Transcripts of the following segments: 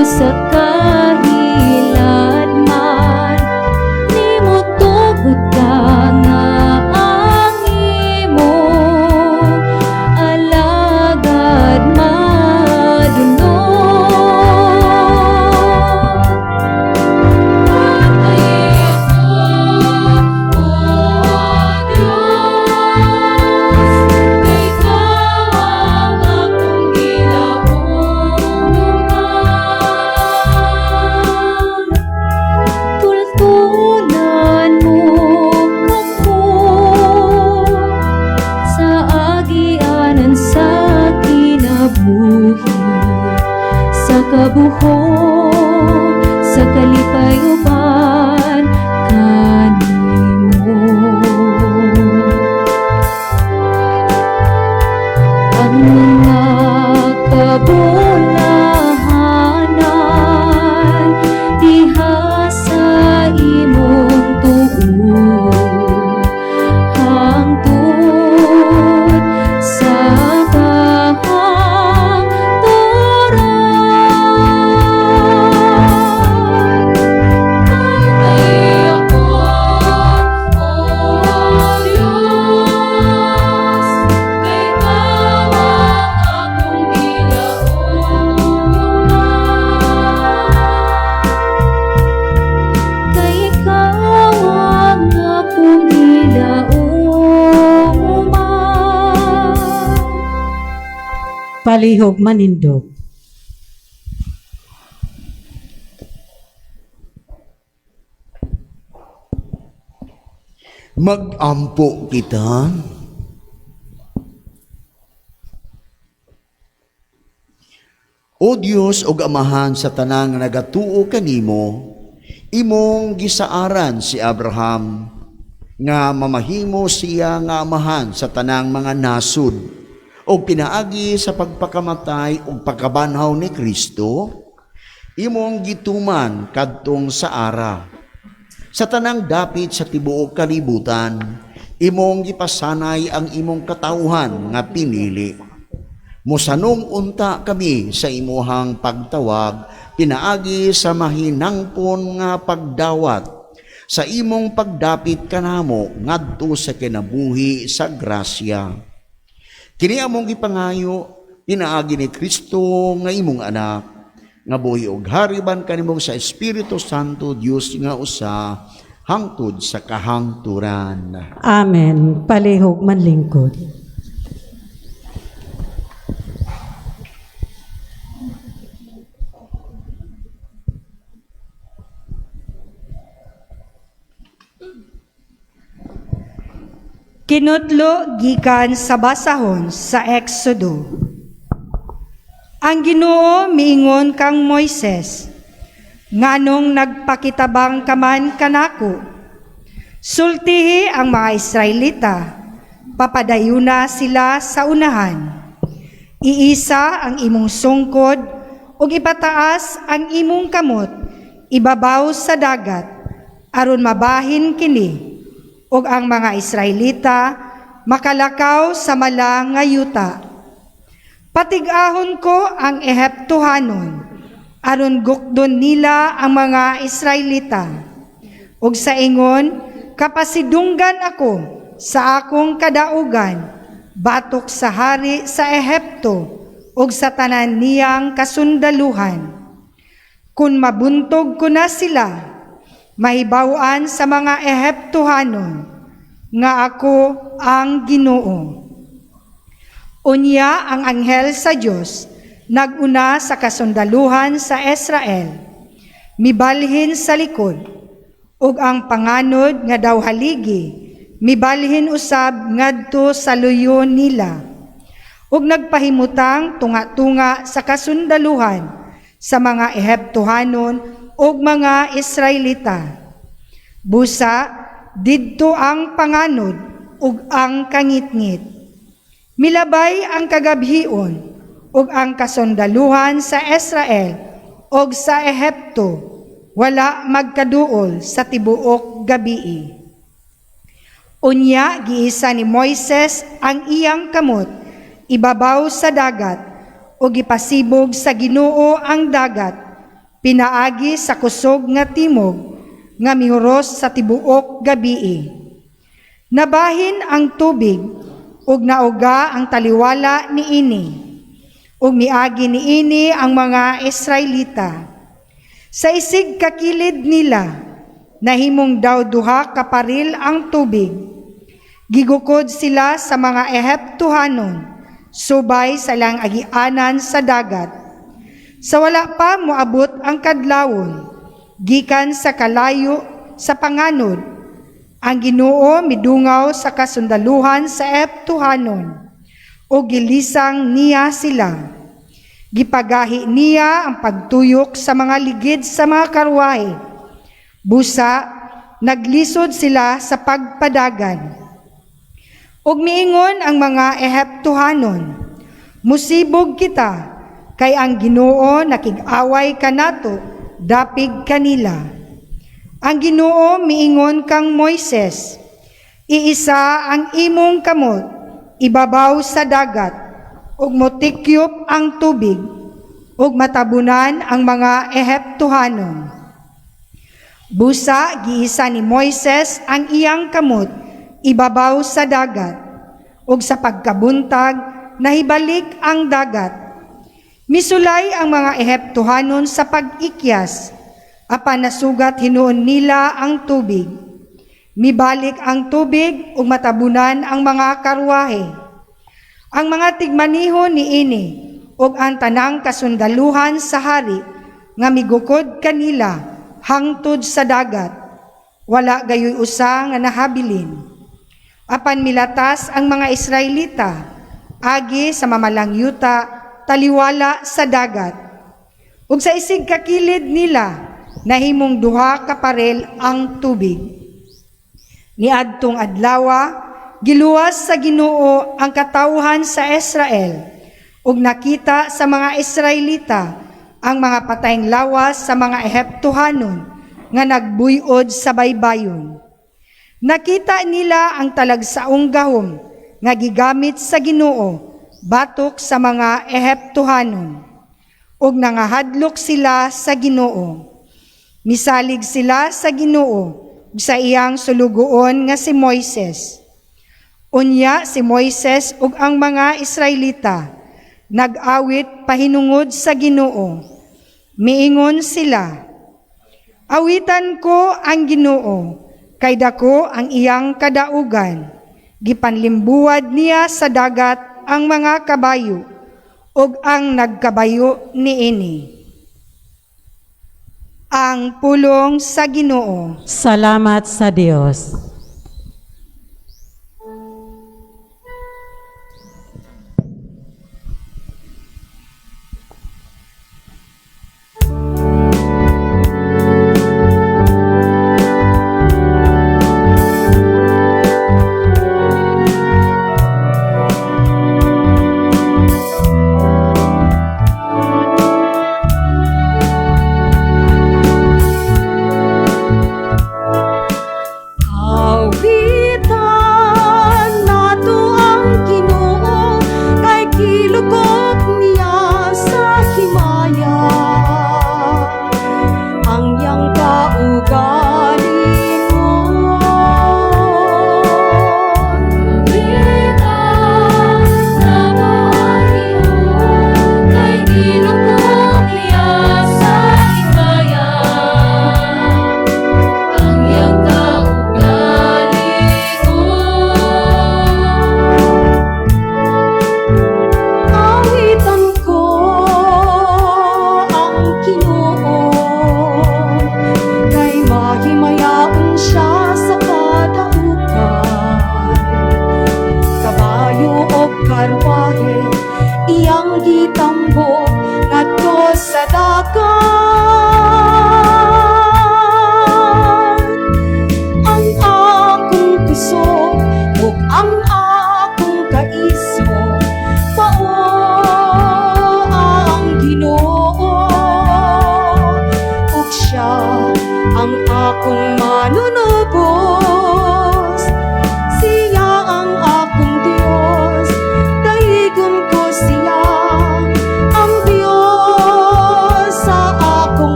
Sa kahiladman nimo tugot ka nga ang imong alagad madunot. Bantay ako, O Diyos, kay ikaw ang akong gilauman. Tultulan mo ako sa agianan sa kinabuhi, sa kabuhok, sa kalipay uban kanimo. Ang mga kabulahanan diha sa imong tuo hangtod sa kahangturan. Bantay ako, O Diyos, kay ikaw ang akong gilauman. Kay ikaw ang akong gilauman. Palihog manindog. Magampo kita. O Dios ug Amahan sa tanang nagatuo kanimo, imong gisaaran si Abraham nga mamahimo siya nga amahan sa tanang mga nasud ug pinaagi sa pagpakamatay ug pagkabanhaw ni Kristo, imong gituman kadtong sa ara. Sa tanang dapit sa tibuok kalibutan, imong gipasanay ang imong katawhan nga pinili. Mosanong unta kami sa imuhang pagtawag, pinaagi sa mahinangpon nga pagdawat, sa imong pagdapit kanamo ngadto sa kinabuhi sa grasya. Kini among gipangayo, pinaagi ni Kristo nga imong anak, nga buhi og hariban kanimo sa Espiritu Santo, Dios nga usa, hangtod sa kahangturan. Amen. Palihog manlingkod. Kinutlo gikan sa basahon sa Exodo. Ang Ginoo miingon kang Moises, nganong nagpakitabang ka man kanako? Sultihi ang mga Israelita, papadayuna sila sa unahan. Iisa ang imong sungkod ug ipataas ang imong kamot ibabaw sa dagat aron mabahin kini ug ang mga Israelita makalakaw sa mala nga yuta. Patig-ahon ko ang Ehiptohanon aron gukdon nila ang mga Israelita. Ug sa ingon, kapasidunggan ako sa akong kadaugan batok sa hari sa Ehipto ug sa tanan niyang kasundaluhan. Kun mabuntog ko na sila, mahibaw-an sa mga Ehiptohanon nga ako ang Ginoo. Unya ang anghel sa Dios naguna sa kasundaluhan sa Israel, mibalhin sa likod, ug ang panganod nga daw haligi mibalhin usab ngadto sa luyo nila, ug nagpahimutang tunga-tunga sa kasundaluhan sa mga Ehiptohanon ug mga Israelita. Busa didto ang panganod ug ang kangitngit. Milabay ang kagabhion ug ang kasundaluhan sa Israel ug sa Ehipto, wala magkaduol sa tibuok gabii. Unya giisa ni Moises ang iyang kamot ibabaw sa dagat ug gipasibog sa Ginoo ang dagat Pinaagi sa kusog nga timog nga mihuros sa tibuok gabii. Nabahin ang tubig ug nauga ang taliwala niini. Ug miagi niini ang mga Israelita. Sa isig kakilid nila, nahimong daw duha ka paril ang tubig. Gigukod sila sa mga Ehiptohanon, subay sa ilang agianan sa dagat. Sa wala pa moabot ang kadlawon, gikan sa kalayo sa panganod, ang Ginoo midungaw sa kasundaluhan sa Ehiptohanon, ug gilisang niya sila. Gipagahi niya ang pagtuyok sa mga ligid sa mga karwahe. Busa, naglisod sila sa pagpadagan. Ug miingon ang mga Ehiptohanon, "Musibog kita, kay ang Ginoo nakig-away kanato, dapig kanila." Ang Ginoo miingon kang Moises, "Iisa ang imong kamot ibabaw sa dagat, ug motikyop ang tubig, ug matabunan ang mga Ehiptohanon." Busa giisa ni Moises ang iyang kamot ibabaw sa dagat, ug sa pagkabuntag nahibalik ang dagat. Misulay ang mga Ehiptohanon sa pag-ikyas, apan nasugat hinuon nila ang tubig. Mibalik ang tubig ug matabunan ang mga karwahe. Ang mga tigmaniho niini ug ang tanang kasundaluhan sa hari nga migukod kanila hangtod sa dagat, wala gayoy usa nga nahabilin. Apan milatas ang mga Israelita agi sa mamalang yuta taliwala sa dagat. Ug sa isig kakilid nila nahimong duha ka parel ang tubig. Niadtong adlawa, giluwas sa Ginoo ang katawhan sa Israel, ug nakita sa mga Israelita ang mga patayng lawas sa mga Ehiptohanon nga nagbuyod sa baybayon. Nakita nila ang talagsaong gahom nga gigamit sa Ginoo batok sa mga Ehiptohanon, ug nangahadlok sila sa Ginoo. Misalig sila sa Ginoo ug sa iyang sulugoon nga si Moises. Unya si Moises ug ang mga Israelita nag-awit pahinungod sa Ginoo. Miingon sila, "Awitan ko ang Ginoo, kay dako ang iyang kadaugan. Gipanlimbuwad niya sa dagat ang mga kabayo ug ang nagkabayo niini." Ang pulong sa Ginoo. Salamat sa Dios.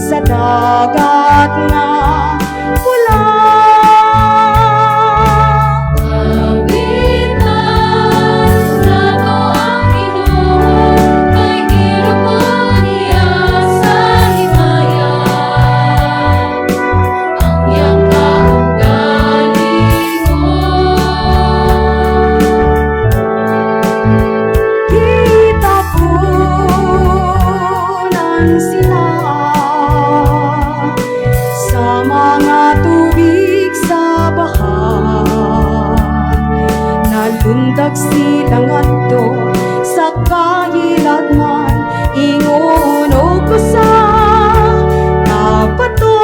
Sa dagat nga pula. Awitan nato ang Ginoo, kay gilukod niya sa himaya ang iyang kaugalingon. Gitapunan sila sa mga tubig sa baha. Nalundag sila ngadto sa kahiladman, ingon og usa ka bato.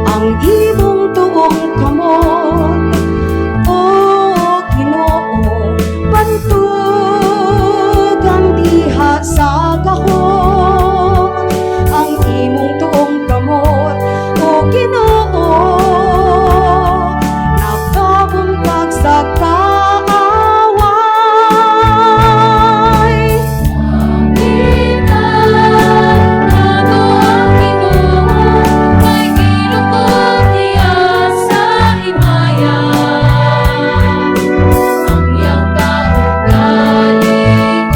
Ang imong tuong kamot, O Ginoo, bantugan diha sa gahom. Ang imong tuong kamot, O Ginoo, nakabuntag sa kaaway. Awitan nato ang Ginoo, kay gilukod niya sa himaya ang iyang kaugalingon.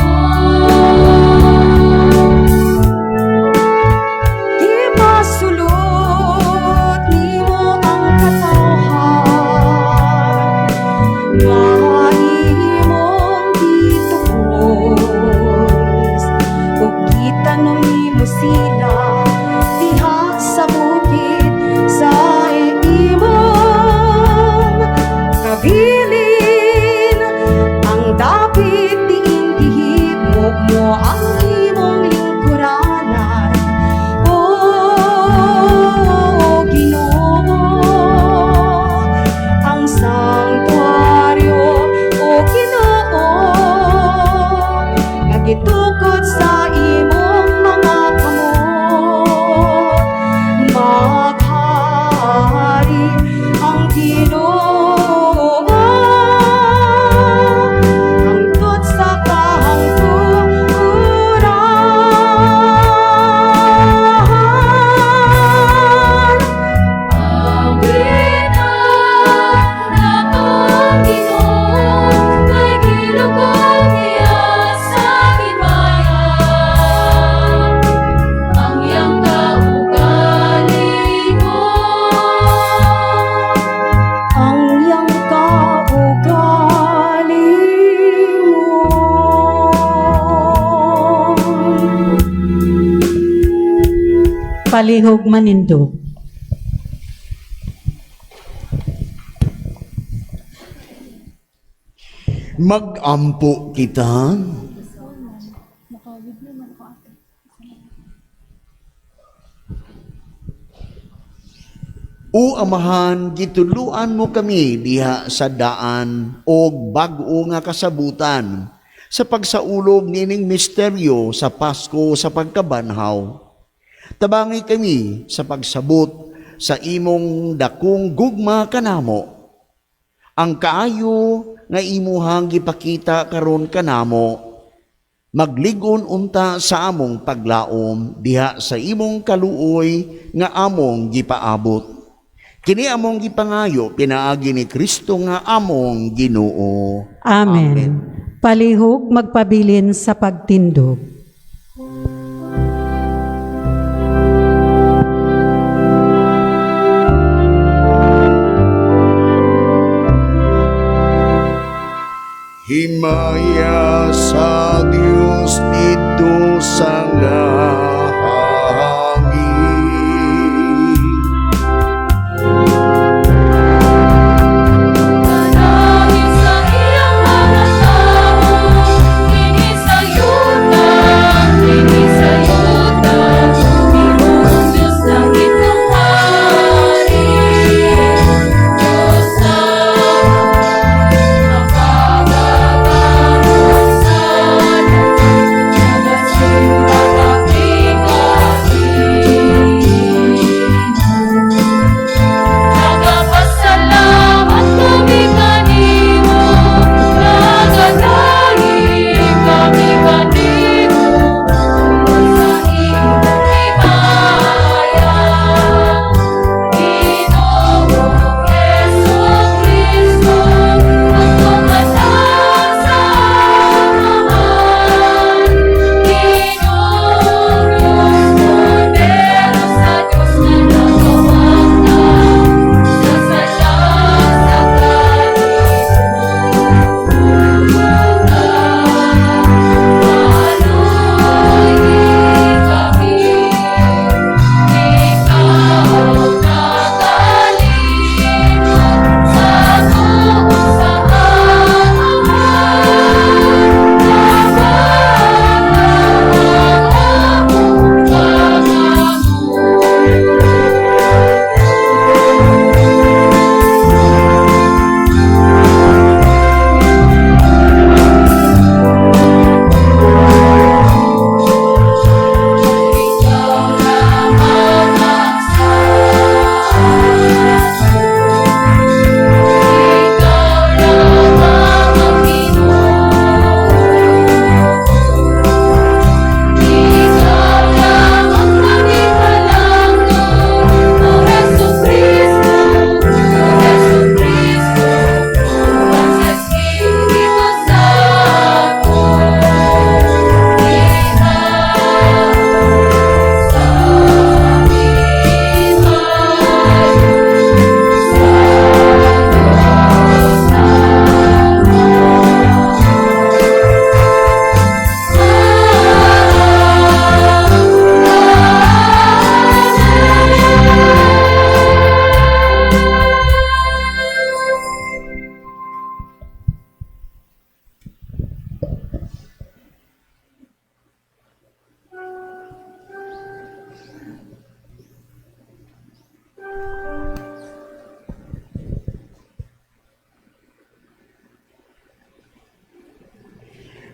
Gipasulot nimo ang katawhan nga imong gitubos, ug gitanom nimo sila diha sa bukid sa imong kabilin. Ang dapit diin gihimo mo ang imong lingkuranan, O Ginoo, ang sanktuaryo, O Ginoo, nga gitukod sa imong mga kamot. Maghari ang Ginoo hangtod sa kahangturan. Awitan nato ang Ginoo, kay gilukod niya sa himaya ang iyang kaugalingon. Ang iyang kaugalingon. Palihog manindog. Magampo kita. O Amahan, gituluan mo kami diha sa daan og bag-o nga kasabutan sa pagsaulog nining misteryo sa Pasko sa pagkabanhaw. Tabangi kami sa pagsabot sa imong dakong gugma kanamo. Ang kaayo nga imuhang gipakita karon kanamo, magligon unta sa among paglaom diha sa imong kaluoy nga among gipaabot. Kini among gipangayo pinaagi ni Kristo nga among Ginoo. Amen. Palihog magpabilin sa pagtindog. Himaya sa Dios didto sa langit. Kalangit sa iyang mga tao, dinhi sa yuta, dinhi sa yuta, Ginoong Diyos langit ang hari. Diyos ang makagagahom sa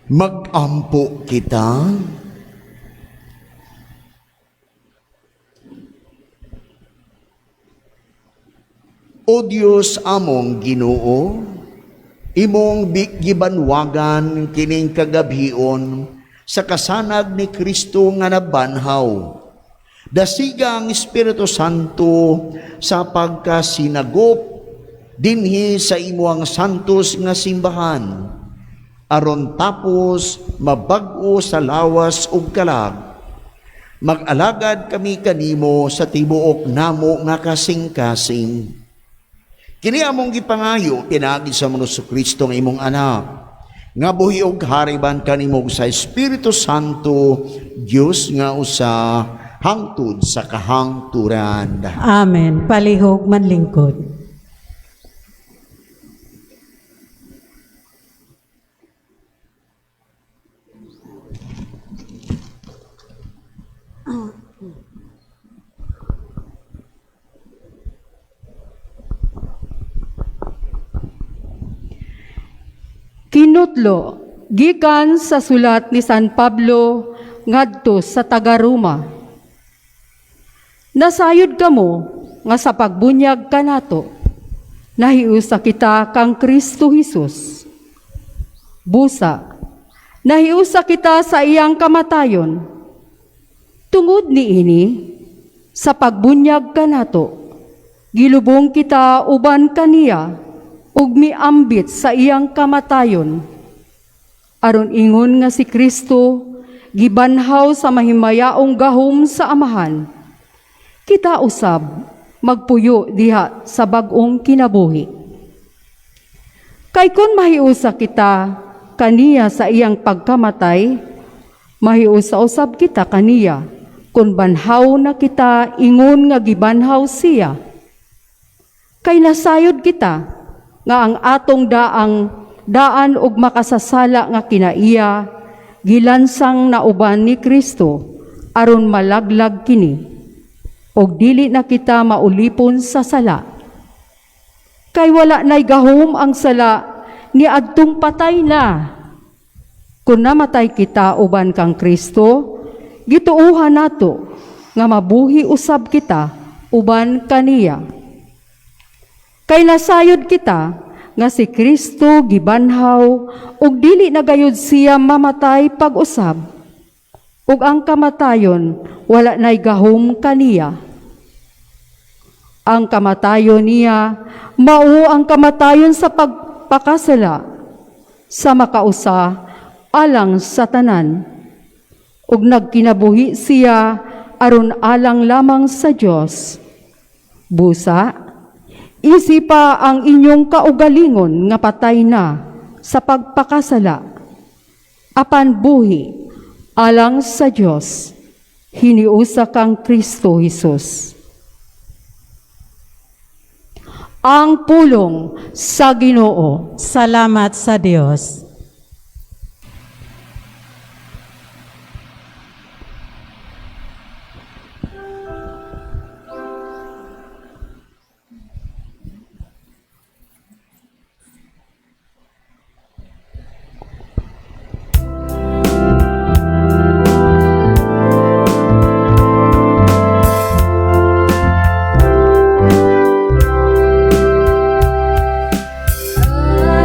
Magampo kita. O Dios among Ginoo, imong gibanwagan kining kagabhion sa kasanag ni Kristo nga nabanhaw. Dasiga ang Espiritu Santo sa pagkasinagop dinhi sa imuang santos nga simbahan, aron tapos mabag-o sa lawas ug kalag. Mag-alagad kami kanimo sa tibuok namo nga kasing-kasing. Kini among gipangayo pinaagi sa among Kristo nga imong anak, nga buhi og hariban kanimo sa Espiritu Santo, Dios nga usa hangtod sa kahangturan. Amen. Palihog manlingkod. Kinutlo gikan sa sulat ni San Pablo ngadto sa taga-Roma. Nasayod kamo nga sa pagbunyag kanato, nahiusa kita kang Kristo Hesus. Busa, nahiusa kita sa iyang kamatayon. Tungod niini, sa pagbunyag kanato, gilubong kita uban kaniya ug miambit sa iyang kamatayon. Aron ingon nga si Kristo gibanhaw sa mahimayaong gahom sa Amahan, kita usab magpuyo diha sa bag-ong kinabuhi. Kay kun mahiusa kita kaniya sa iyang pagkamatay, mahiusa usab kita kaniya kun banhaw na kita ingon nga gibanhaw siya. Kay nasayod kita nga ang atong daan og makasasala nga kinaiya gilansang nauban ni Kristo aron malaglag kini, og dili na kita maulipon sa sala. Kay wala na'y gahom ang sala ni adtong patay na. Kun namatay kita uban kang Kristo, gituohan nato nga mabuhi usab kita uban kaniya. Kay nasayod kita nga si Kristo gibanhaw ug dili na gayud siya mamatay pag-usab, ug ang kamatayon wala na'y gahom kaniya. Ang kamatayon niya mao ang kamatayon sa pagpakasala sa makausa alang sa tanan, ug nagkinabuhi siya aron alang lamang sa Dios. Busa, isipa ang inyong kaugalingon nga patay na sa pagpakasala, apan buhi alang sa Dios, hiniusa kang Kristo Hesus. Ang pulong sa Ginoo. Salamat sa Dios.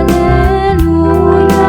Alleluia.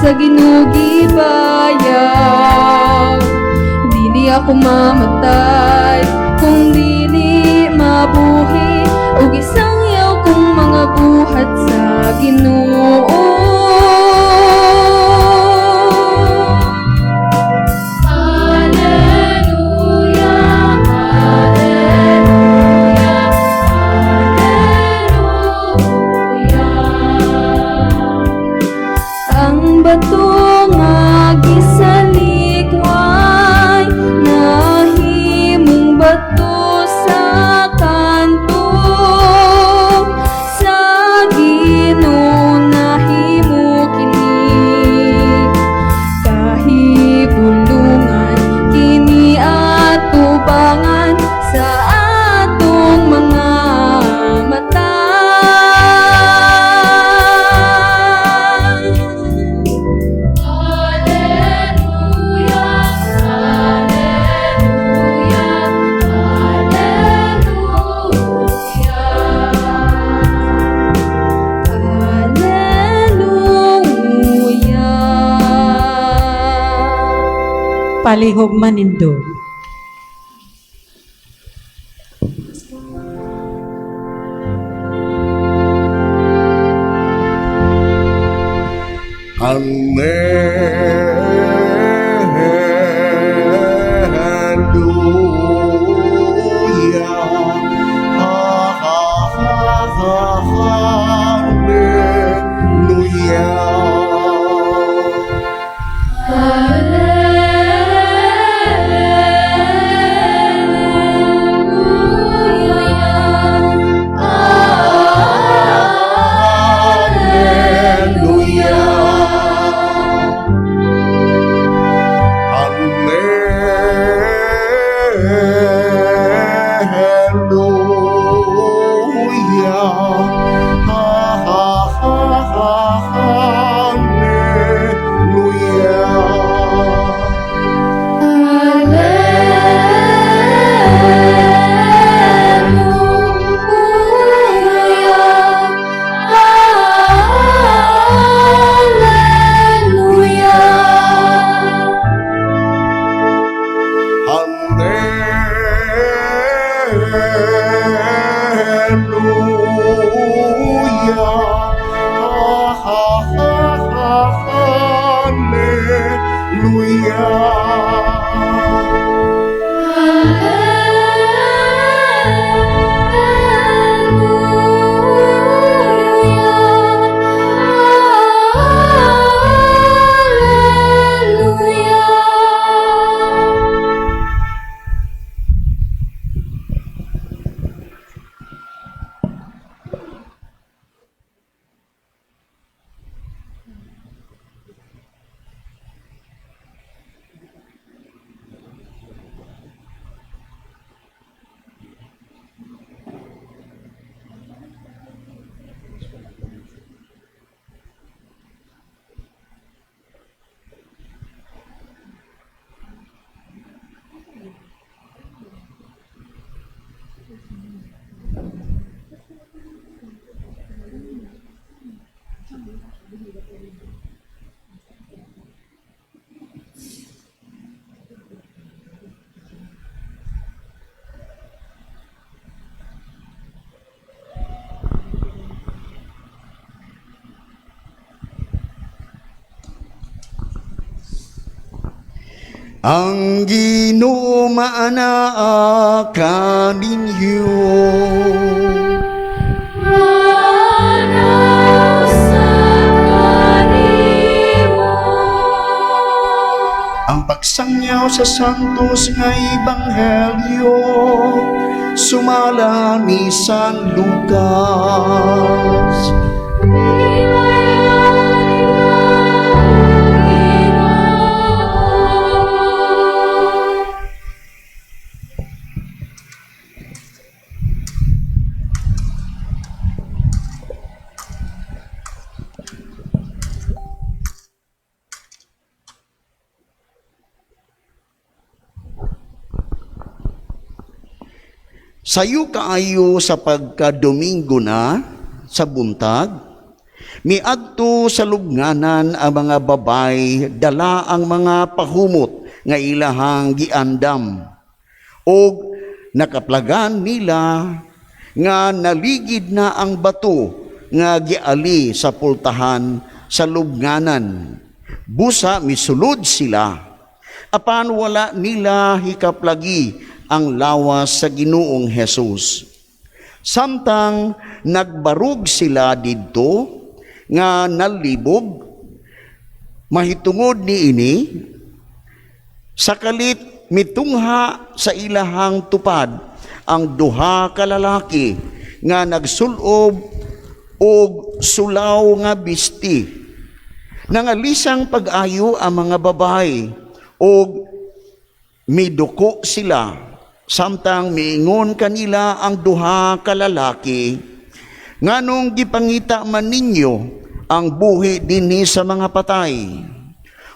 Sa Ginoo gibayaw. Dili ako mamatay kung dili mabuhi ug isangyaw kong mga buhat sa Ginoo. Hallelujah, hallelujah, hallelujah. Ang bato nga gisalikway, nahimong bato sa kanto. Sa Ginoo nahimo kini, kahibulungan kini atubangan sa atong mga mata. Hallelujah, hallelujah, hallelujah. Hallelujah. Palihog manindog. Hallelujah. Ha, ha, ha, ha, hallelujah. Hallelujah. Hallelujah. Ha, ha, ha, ha, hallelujah. Hallelujah. Ha, ha, ha, ha, hallelujah. Ang Ginoo maanaa kaninyo. Maanaa sad kanimo. Ang pagsangyaw sa Santos nga Ebanghelyo sumala ni San Lucas. Ginoo. Sayo kaayo sa pagka-Domingo na sa buntag, Miadto sa lubnganan ang mga babay, dala ang mga pahumot nga ilahang giandam. Og nakaplagan nila nga naligid na ang bato nga giali sa pultahan sa lubnganan. Busa misulod sila. Apan wala nila hikaplagi ang lawas sa Ginoong Hesus. Samtang nagbarug sila didto nga nalibog mahitungod niini, sakalit mitungha sa ilahang tupad ang duha ka lalaki nga nagsulob og sulaw nga bisti. Nangalisang pag-ayo ang mga babae og miduko sila samtang miingon kanila ang duha ka lalaki, "Nganong gipangita man ninyo ang buhi dinhi sa mga patay?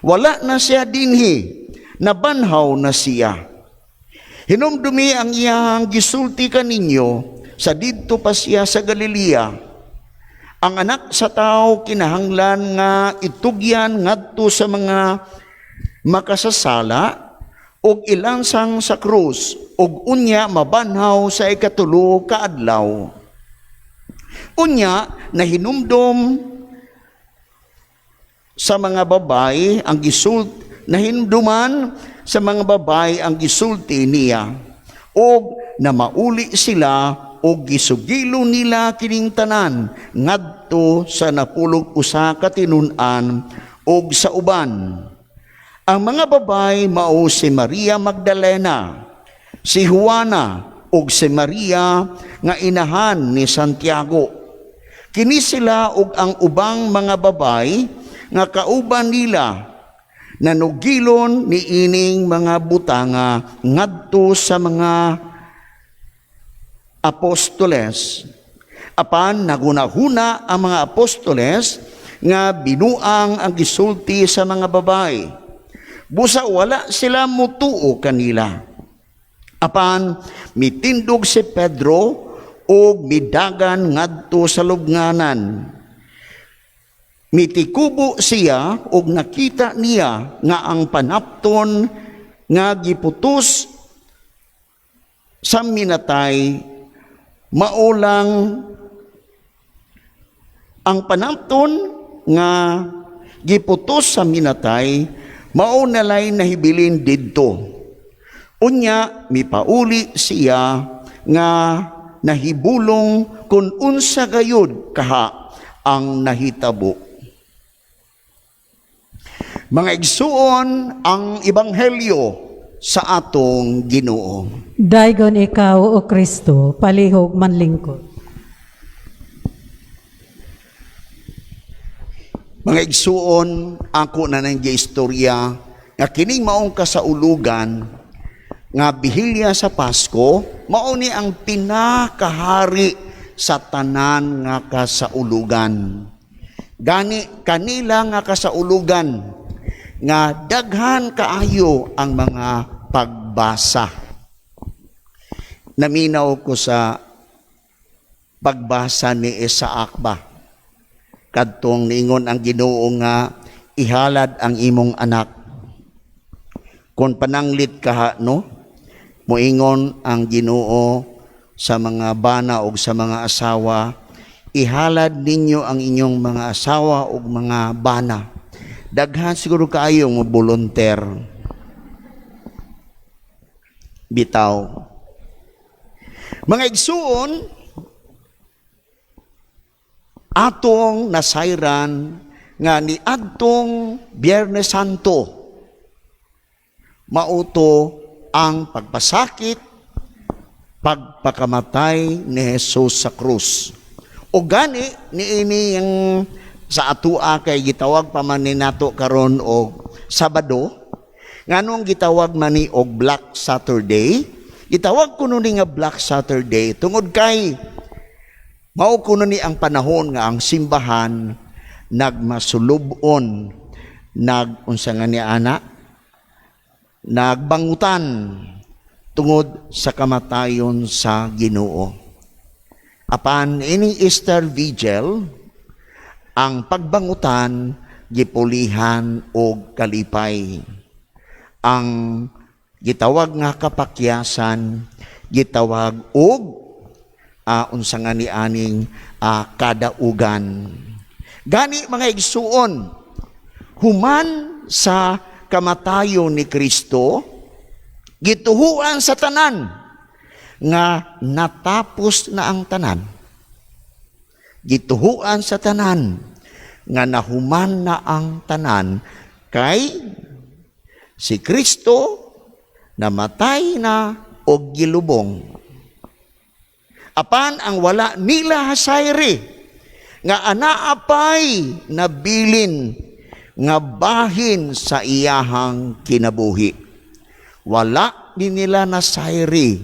Wala na siya dinhi, nabanhaw na siya. Hinumdumi ang iyang gisulti kaninyo sa didto pa siya sa Galilea. Ang Anak sa Tao kinahanglan nga itugyan ngadto sa mga makasasala ug ilansang sa krus ug unya mabanhaw sa ikatulo ka adlaw." Unya nahinumduman sa mga babae ang gisulti niya ug namauli sila ug gisugilo nila kining tanan ngadto sa 11 ka tinun-an ug sa uban. Ang mga babae mao si Maria Magdalena, si Juana ug si Maria nga inahan ni Santiago. Kini sila ug ang ubang mga babae nga kauban nila nanugilon niining mga butanga ngadto sa mga apostoles. Apan nagunahuna ang mga apostoles nga binuang ang gisulti sa mga babae. Busa wala sila mutuo kanila. Apan mitindog si Pedro ug midagan ngadto sa lubnganan. Mitikubo siya ug nakita niya nga ang panapton nga giputos sa minatay mao lang ang panapton nga giputos sa minatay mao nalay nahibilin didto. Unya mipauli siya nga nahibulong kung unsa gayud kaha ang nahitabo. Mga igsuon, ang ebanghelyo sa atong Ginoo. Daygon ikaw, O Kristo, palihog manlingkod. Mga igsuon, ako na nang istorya nga kining maong kasaulugan nga bihilya sa Pasko, mao ni ang pinakahari sa tanan nga kasaulugan. Gani kanila nga kasaulugan nga daghan kaayo ang mga pagbasa. Naminaw ko sa pagbasa ni Isaac ba? Kadtong niingon ang Ginoo nga ihalad ang imong anak. Kung pananglit kaha, no? Moingon ang Ginoo sa mga bana o sa mga asawa, ihalad ninyo ang inyong mga asawa o mga bana. Daghan siguro kaayo mo volunteer. Bitaw. Mga igsuon, atong nasayran nga niadtong Biyernes Santo mauto ang pagpasakit, pagpakamatay ni Jesus sa krus. O gani niini ang sa atua kay gitawag pa man ni nato karon og Sabado. Nganong gitawag man ni og Black Saturday? Gitawag kuno ni nga Black Saturday tungod kay mao kuno ni ang panahon nga ang simbahan nagmasulubon, nag unsa nga ni ana, nagbangutan tungod sa kamatayon sa Ginoo. Apan ining Easter Vigil, Ang pagbangutan gipulihan og kalipay. Ang gitawag nga kapakyasan gitawag og unsa nga ni aning kadaugan. Gani, mga igsuon, human sa kamatayon ni Kristo, gituhuan sa tanan nga natapos na ang tanan. Gituhuan sa tanan nga nahuman na ang tanan kay si Kristo namatay na og gilubong. Apan ang wala nila hasayri nga anaa pay nabilin nga bahin sa iyahang kinabuhi. Wala ni nila nasayri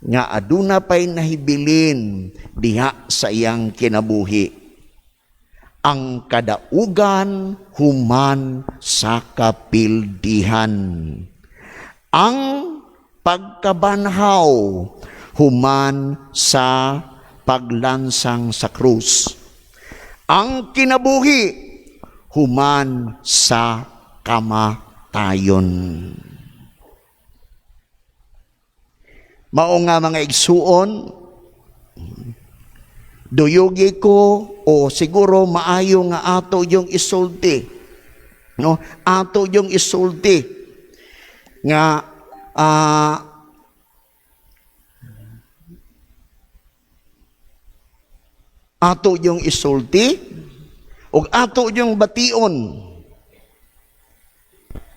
nga aduna pay nahibilin diha sa iyang kinabuhi. Ang kadaugan human sa kapildihan. Ang pagkabanhaw human sa paglansang sa krus. Ang kinabuhi human sa kamatayon. Mao nga, mga igsuon, duyugi ko o siguro maayo nga ato yung isulti. No? Ato yung isulti nga ato yung isulti ug ato yung bation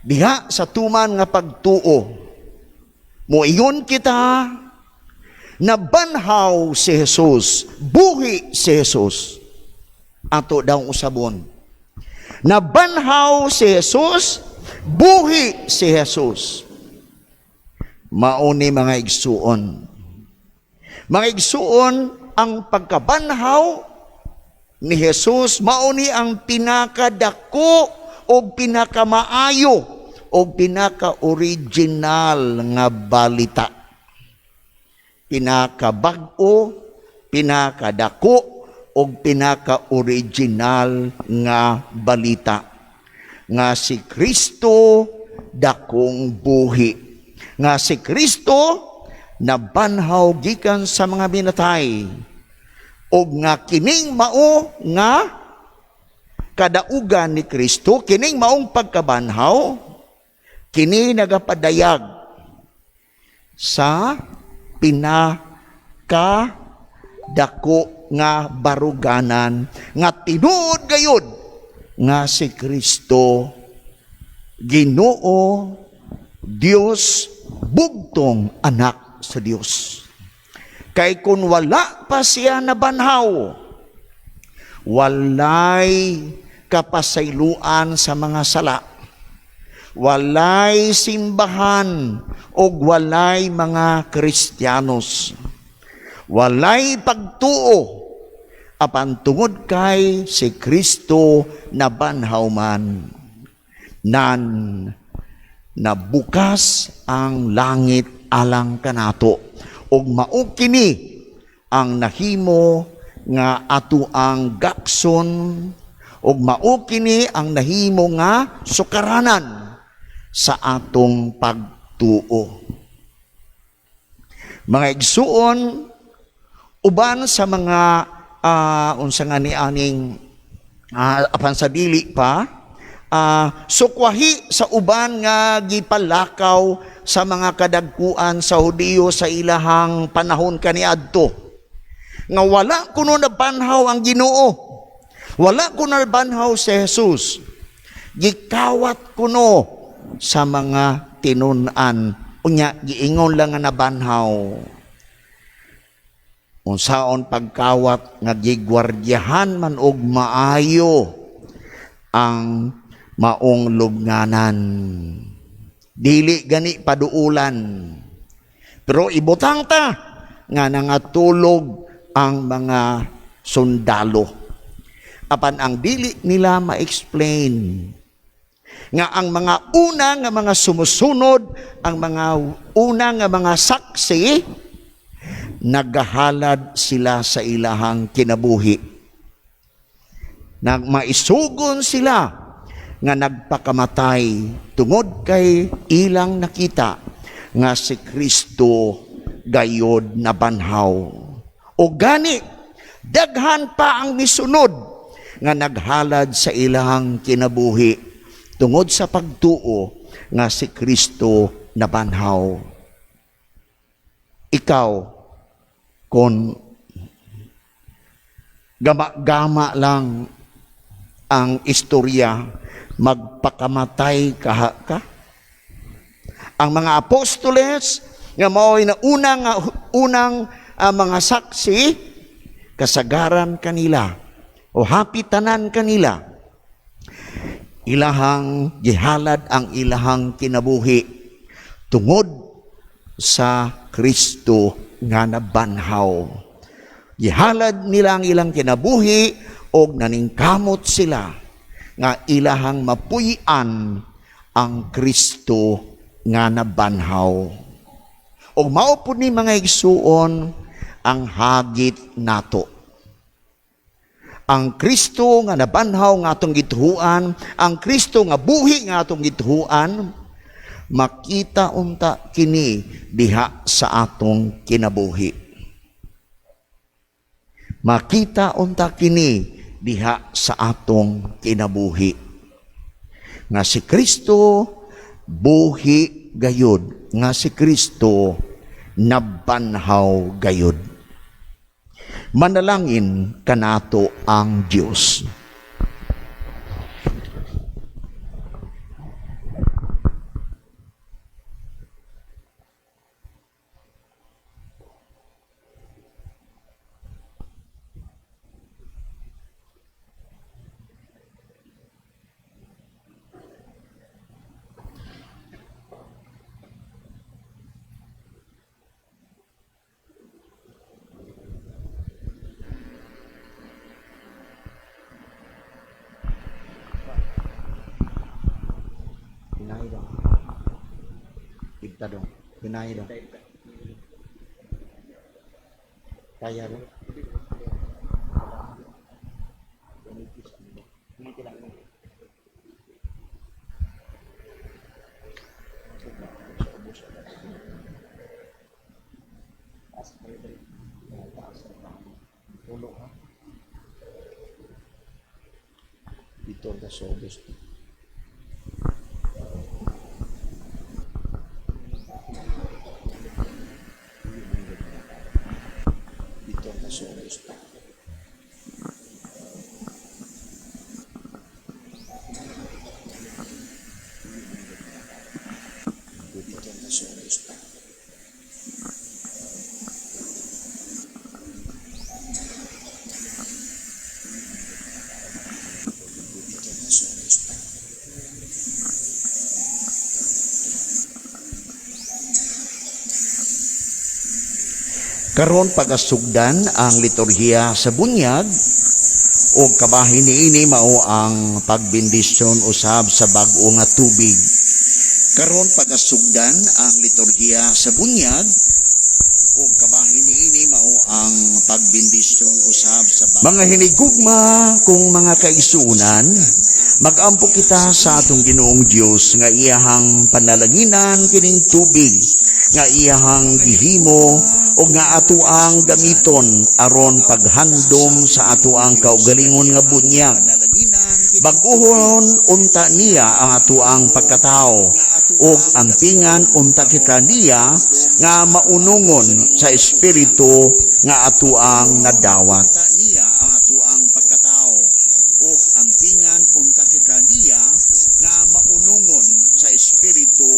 diha sa tuman nga pagtuo. Moingon kita, nabanhaw si Jesus, buhi si Jesus. Ato daw usabon. Nabanhaw si Jesus, buhi si Jesus. Mao ni, mga igsuon. Mga igsuon, ang pagkabanhaw ni Jesus mao ni ang pinakadako o pinakamaayo o pinaka-original nga balita. Pinakabag-o, pinakadako o pinaka-original nga balita nga si Kristo dakong buhi, nga si Kristo nabanhaw gikan sa mga minatay, ug nga kining mao nga kadaugan ni Kristo, kining maong pagkabanhaw, kini nagapadayag sa pinaka dako nga baruganan nga tinuod gayud nga si Kristo Ginoo, Dios, bugtong anak sa Dios. Kay kung wala pa siya nabanhaw, walay kapasayloan sa mga sala, walay simbahan og walay mga Kristiyanos, walay pagtuo. Apan tungod kay si Kristo nabanhaw man, nan nabukas ang langit alang kanato, ug mao kini ang nahimo nga ato ang gakson, ug mao kini ang nahimo nga sukaranan sa atong pagtuo. Mga igsuon, uban sa mga unsa nga ni aning apan sa dili pa sukwahi sa uban nga gipalakaw sa mga kadagkuan sa Hudiyo sa ilahang panahon kaniadto nga wala kuno nabanhaw ang Ginoo, wala kuno nabanhaw si Jesus, gikawat kuno sa mga tinun-an, unya giingon lang nga nabanhaw. Unsaon pagkawat nga gigwardyahan man og maayo ang maong lubnganan, dili gani paduulan, pero ibutang ta nga nangatulog ang mga sundalo. Apan ang dili nila ma-explain nga ang mga una nga mga sumusunod, ang mga una nga mga saksi, nagahalad sila sa ilahang kinabuhi. Nagmaisugon sila nga nagpakamatay tungod kay ilang nakita nga si Kristo gayod nabanhaw. O gani, daghan pa ang misunod nga naghalad sa ilang kinabuhi tungod sa pagtuo nga si Kristo nabanhaw. Ikaw, kung gama-gama lang ang istorya, magpakamatay ka? Ang mga apostoles nga mao'y na unang mga saksi, kasagaran kanila o hapitanan kanila, ilahang gihalad ang ilahang kinabuhi tungod sa Kristo nga nabanhaw. Gihalad nila ang ilang kinabuhi og naningkamot sila nga ilahang mapuy-an ang Kristo nga nabanhaw. Og mao pud ni mga igsuon ang hagit nato. Ang Kristo nga nabanhaw nga atong gituhuan, ang Kristo nga buhi nga atong gituhuan, makita unta kini diha sa atong kinabuhi. Makita unta kini diha sa atong kinabuhi. Nga si Kristo buhi gayud, nga si Kristo nabanhaw gayud. Manalangin kanato ang Dios. Ibta dong, hinay dong. Kaya dong. Dito ang kasobos. Dito ang kasobos. Dito ang kasobos. Karon pagasugdan ang liturhiya sa bunyag og kabahin niini mao ang pagbendisyon usab sa bag-o nga tubig. Karon pagasugdan ang liturhiya sa bunyag og kabahin niini mao ang pagbendisyon usab sa bag-o. Mga hinigugma kung mga kaigsuonan, magampo kita sa atong Ginoong Dios nga iyahang panalanginan kining tubig nga iyahang gihimo o nga atoang gamiton aron paghandom sa atoang kaugalingon nga bunyag. Bag-uhon unta niya ang atoang pagkatao ug ampingan unta kita niya nga maunungon sa espiritu nga atoang nadawat. Niya ang atoang pagkatao ug ampingan unta kita niya nga maunungon sa espiritu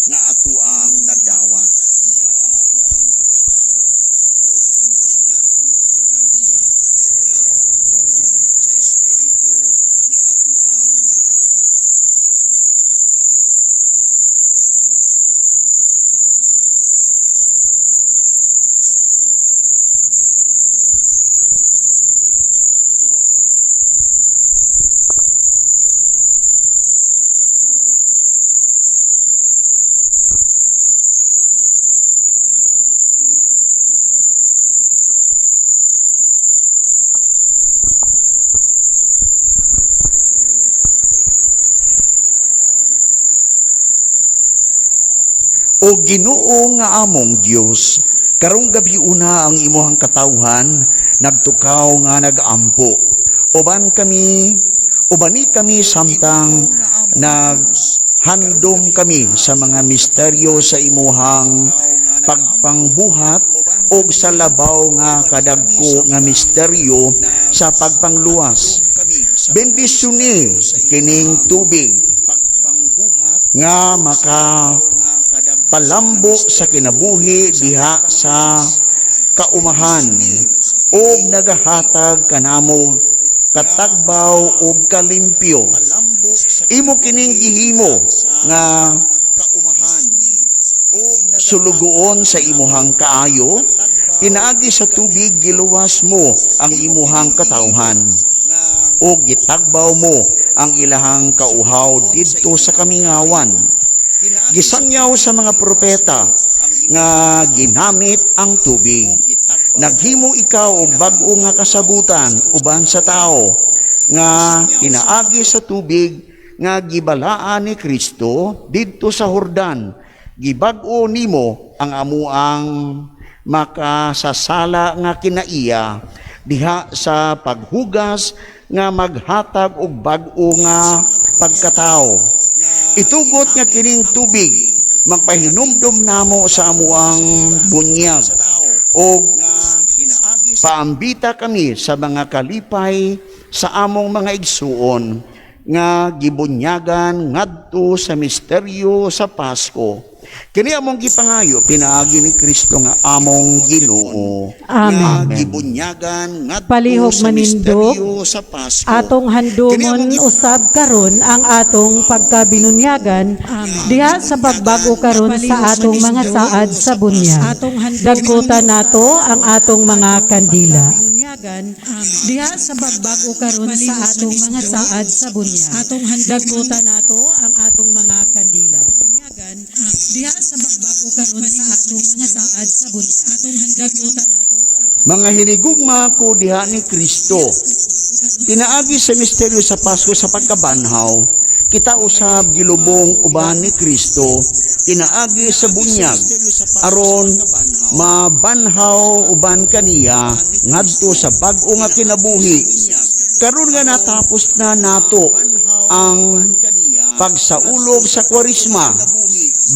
nga atoang nadawat. Niya ang atoang pagkatao ug ampingan unta kita niya nga maunungon sa espiritu nga atoang nadawat. O Ginoo nga among Dios, karong gabi una ang imuhang katawhan nagtukaw nga nagampo. Ubani kami samtang naghandom kami sa mga misteryo sa imuhang pagpangbuhat og sa labaw nga kadagko nga misteryo sa pagpangluwas. Bendisyoni kining tubig nga maka palambo sa kinabuhi diha sa kaumahan og nagahatag kanamo katagbaw og kalimpyo. Imo kining gihimo nga sulugoon sa imuhang kaayo, pinaagi sa tubig giluwas mo ang imuhang katawhan o gitagbaw mo ang ilahang kauhaw didto sa kamingawan. Gisangyaw sa mga propeta nga ginamit ang tubig. Naghimo ikaw og bag-o nga kasabutan uban sa tao nga pinaagi sa tubig nga gibalaan ni Kristo didto sa Hordan. Gibag-o nimo ang amuang makasasala nga kinaiya diha sa paghugas nga maghatag og bag-o nga pagkatao. Itugot nga kining tubig magpahinumdom namo sa amuang bunyag og paambita kami sa mga kalipay sa among mga igsuon nga gibunyagan ngadto sa misteryo sa Pasko. Kini among gipangayo pinaagi ni Kristo nga among Ginoo. Amen. Nga gibunyagan ngadto Palihog sa manindog, misteryo sa Pasko. Atong Kini handumon among usab karon ang atong pagkabinunyagan diha sa pagbag-o karon sa atong mga saad sa bunyag. Dagkutan nato ang atong mga kandila. Diha sa pagbag-o karon sa atong mga saad sa bunyag. Dagkutan nato ang atong mga kandila. Diha sa pagbag-o karon sa atong mga saad sa bunyag. Dagkutan nato Mga hinigugma ko diha ni Kristo. Pinaagi sa misteryo sa Pasko sa pagkabanhaw, kita usab gilubong uban ni Kristo, pinaagi sa bunyag, aron mabanhaw uban kaniya ngadto sa bag-o nga kinabuhi. Karon nga natapos na nato ang pagsaulog sa Kwaresma,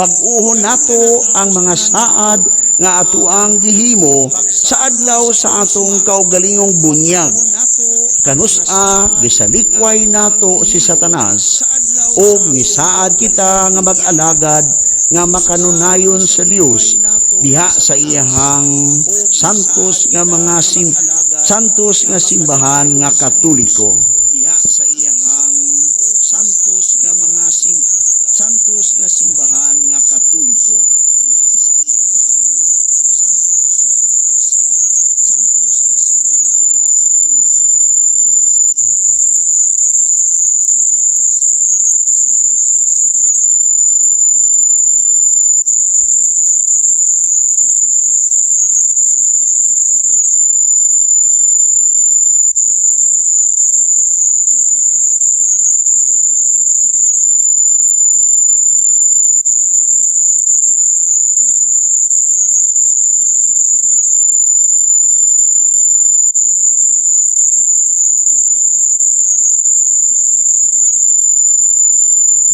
bag-ohon nato ang mga saad nga atoang gihimo sa adlaw sa atong kaugalingong bunyag. Kanus-a gisalikway nato si Satanas og nisaad kita nga mag-alagad nga makanunayon sa Dios diha sa iyahang santos nga simbahan nga Katoliko. Diha sa iyahang santos nga simbahan nga Katoliko. Diha sa iyahang santos nga simbahan nga Katoliko.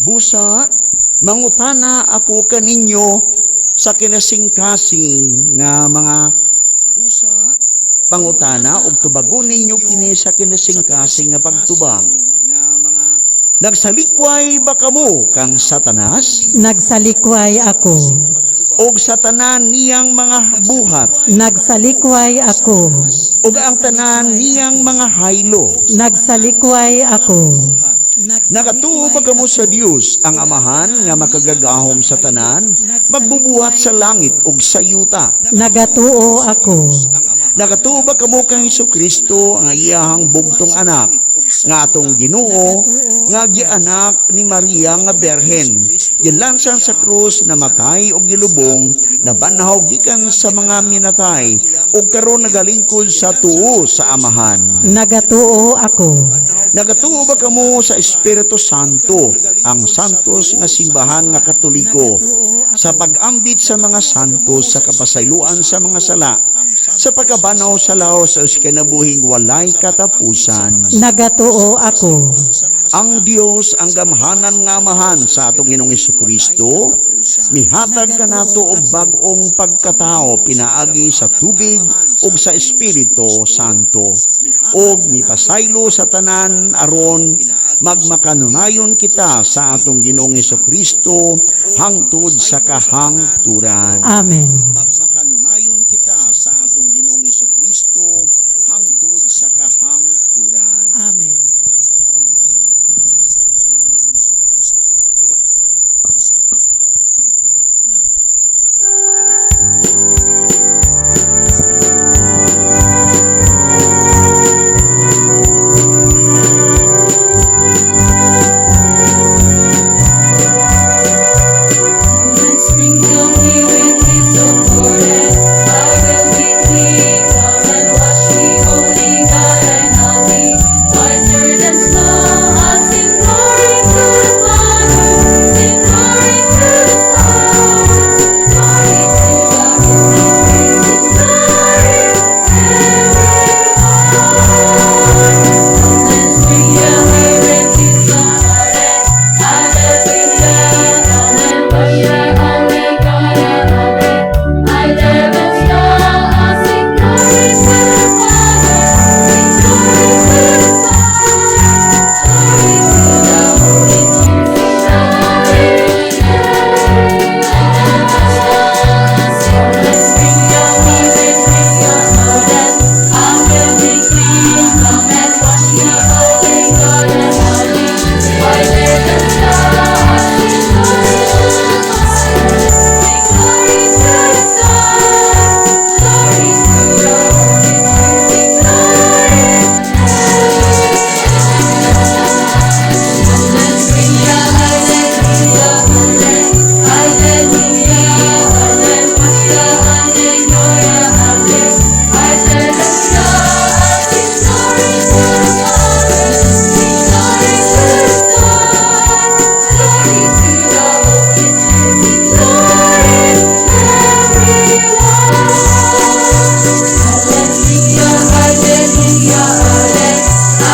Busa, mangutana ako kaninyo sa kinasingkasing nga mga busa, pangutana og tubagon ninyo kini sa kinasingkasing nga pagtubag. Nagsalikway ba kamo kang Satanas? Nagsalikway ako. Og sa tanan niyang mga buhat? Nagsalikway ako. Og ang tanan niyang mga haylo? Nagsalikway ako. Nakatuo ba kamo sa Dios, ang Amahan nga makagagahom sa tanan, magbubuhat sa langit ug sa yuta? Nagatuo ako. Nakatuo ba kamo kang Hesukristo, ang iyahang bugtong anak, nga atong Ginoo, nga gianak ni Maria nga Berhen, gilansan sa krus, namatay og gilubong, nabanhaw gikan sa mga minatay, ug karon nagalingkod sa tuo sa Amahan? Nagatuo ako. Nagatuo ba kamo sa Espiritu Santo, ang santos nga simbahan nga Katoliko, sa pag-ambit sa mga santos, sa kapasayloan sa mga sala, sa pagkabanhaw sa laos o sa kinabuhing walay katapusan? Nagatuo ako. Ang Dios, ang gamhanan nga Amahan sa atong Ginoong Kristo, mihatag kanato og bag-ong pagkatao pinaagi sa tubig ug sa Espiritu Santo, ug mipasaylo sa tanan aron magmakanunayon kita sa atong Ginoong Kristo hangtod sa kahangturan. Amen. Magmakanunayon kita sa atong Ginoong Kristo hangtod sa kahangturan. Amen. Magmakanunayon kita sa atong Ginoong Kristo hangtod sa kahangturan. Amen. And sprinkle me with hyssop, Lord, and I will be clean. Come and wash me, holy God, and I'll be whiter than snow. I'll sing glory to the Father, sing glory to the Son, glory to the Holy Spirit, sing glory everyone. Come and sprinkle me with hyssop, Lord, and I will be clean. Come and wash me, holy God, and I'll be whiter than snow. I'll sing glory to the Father, sing glory to the Son, glory to the Holy Spirit, sing glory and sprinkle me with hyssop, Lord, and I will be clean. Come and wash me, holy God, and I'll be whiter than snow. I'll sing glory to the Father, sing glory to the Son, glory to the Holy Spirit, sing glory. And sprinkle hallelujah, hallelujah, hallelujah, hallelujah, hallelujah. Sing glory to the Father, sing glory to the Son, glory to the Holy Spirit, sing glory everyone.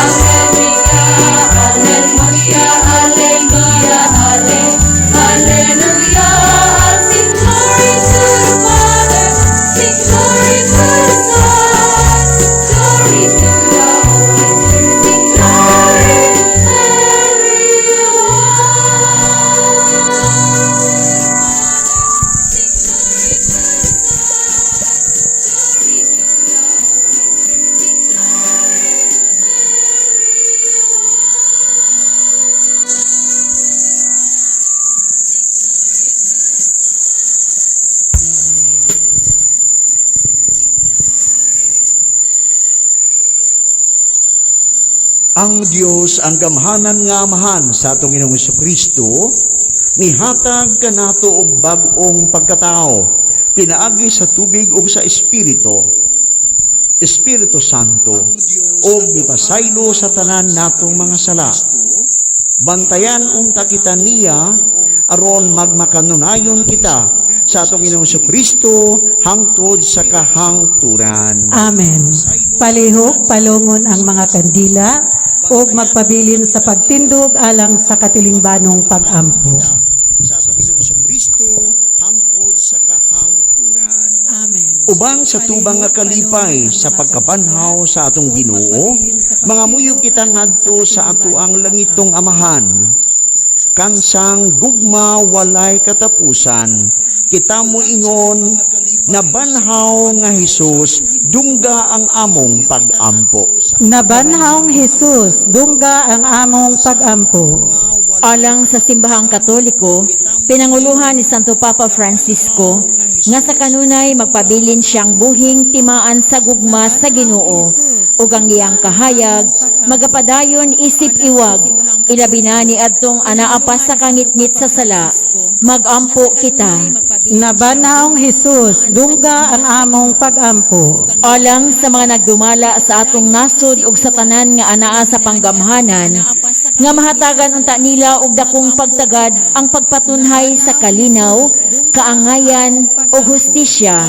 Hallelujah, hallelujah, hallelujah, hallelujah, hallelujah, hallelujah. Sing glory to the Father, sing glory to the Son, glory to the Holy Spirit, sing glory everyone. Sing glory to the Son, glory to the Holy Spirit, sing glory everyone. Sing glory to the Son, glory to the Holy Spirit, sing glory Ang Dios, ang gamhanan nga Amahan sa atong Ginoong Kristo, mihatag kanato og bag-ong pagkatao pinaagi sa tubig ug sa Espiritu Santo, ug mipasaylo sa tanan natong mga sala. Bantayan unta kita niya aron magmakanunayon kita sa atong Ginoong Kristo hangtod sa kahangturan. Amen. Palihog, palungon ang mga kandila ug magpabilin sa pagtindog alang sa katilingbanong pag-ampo. Sa atong Ginoong Kristo hangtod sa kahangturan. Amen. Uban sa tubang nga kalipay sa pagkabanhaw sa atong Ginoo, mangamuyo kita ngadto sa atoang langitong Amahan. Kansang gugma walay katapusan, kita moingon, "Nabanhaw nga Hesus, dungga ang among pag-ampo." Nabanhawng Hesus, dungga ang among pag-ampo. Alang sa Simbahang Katoliko, pinanguluhan ni Santo Papa Francisco, nga sa kanunay magpabilin siyang buhing timaan sa gugma sa Ginoo ug ang iyang kahayag magapadayon isip iwag, ilabi na ni adtong anaa pa sa kangitngit sa sala. Magampo kita. Nabanhaong Hesus, dungga ang among pagampo. Alang sa mga nagdumala sa atong nasod ug sa tanan nga anaa sa panggamhanan, nga mahatagan unta nila og dakong pagtagad ang pagpatunhay sa kalinaw, kaangayan ug hustisya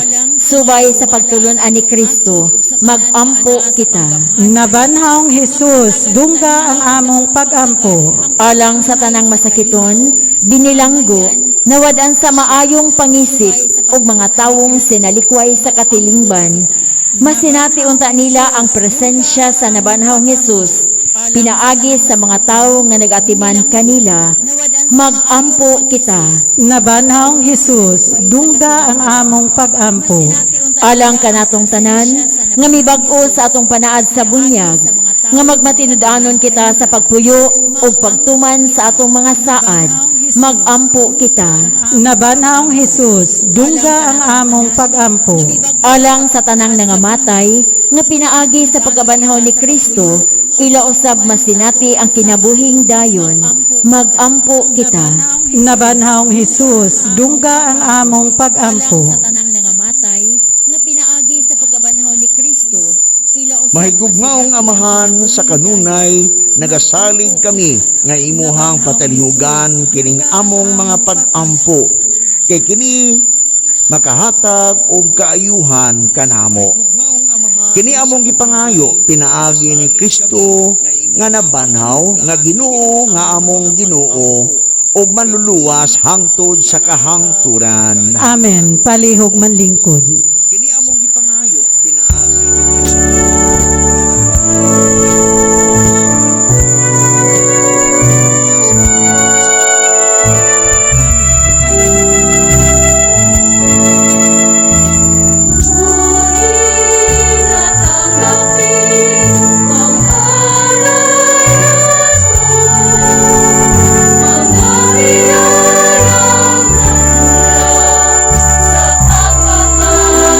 subay sa pagtulun-an ni Kristo. Magampo kita. Nabanhaong Hesus, dungga ang among pagampo. Alang sa tanang masakiton, binilanggo, nawad-an sa maayong pangisip ug mga tawong sinalikway sa katilingban, masinati unta nila ang presensya sa nabanhawng Hesus pinaagi sa mga tawo nga nag-atiman kanila. Magampo kita. Nabanhaong Hesus, dungga ang among pagampo. Alang kanatong tanan nga mibag-o sa atong panaad sa bunyag, nga magmatinud-anon kita sa pagpuyo ug pagtuman sa atong mga saad. Magampo kita. Nabanhaong Hesus, dungga ang among pagampo. Alang sa tanang nangamatay nga pinaagi sa pagkabanhaw ni Kristo ila usab masinati ang kinabuhing dayon. Magampo kita. Nabanhaong Hesus, dungga ang among pagampo. Sa tanang nangamatay nga pinaagi sa pagkabanhaw ni Kristo ila usab Mahigugmaong Amahan, sa kanunay nagasalig kami nga imuhang patalihugan kining among mga pag-ampo, kay kini makahatag og kaayuhan kanamo. Kini among gipangayo pinaagi ni Kristo nga nabanhaw nga Ginoo, nga among Ginoo ug manluluwas hangtod sa kahangturan. Amen. Palihog manlingkod. Kini among gipangayo pinaagi ni Muli natanggapin ang alay nato, mga biyayang nagmula sa pagmamahal.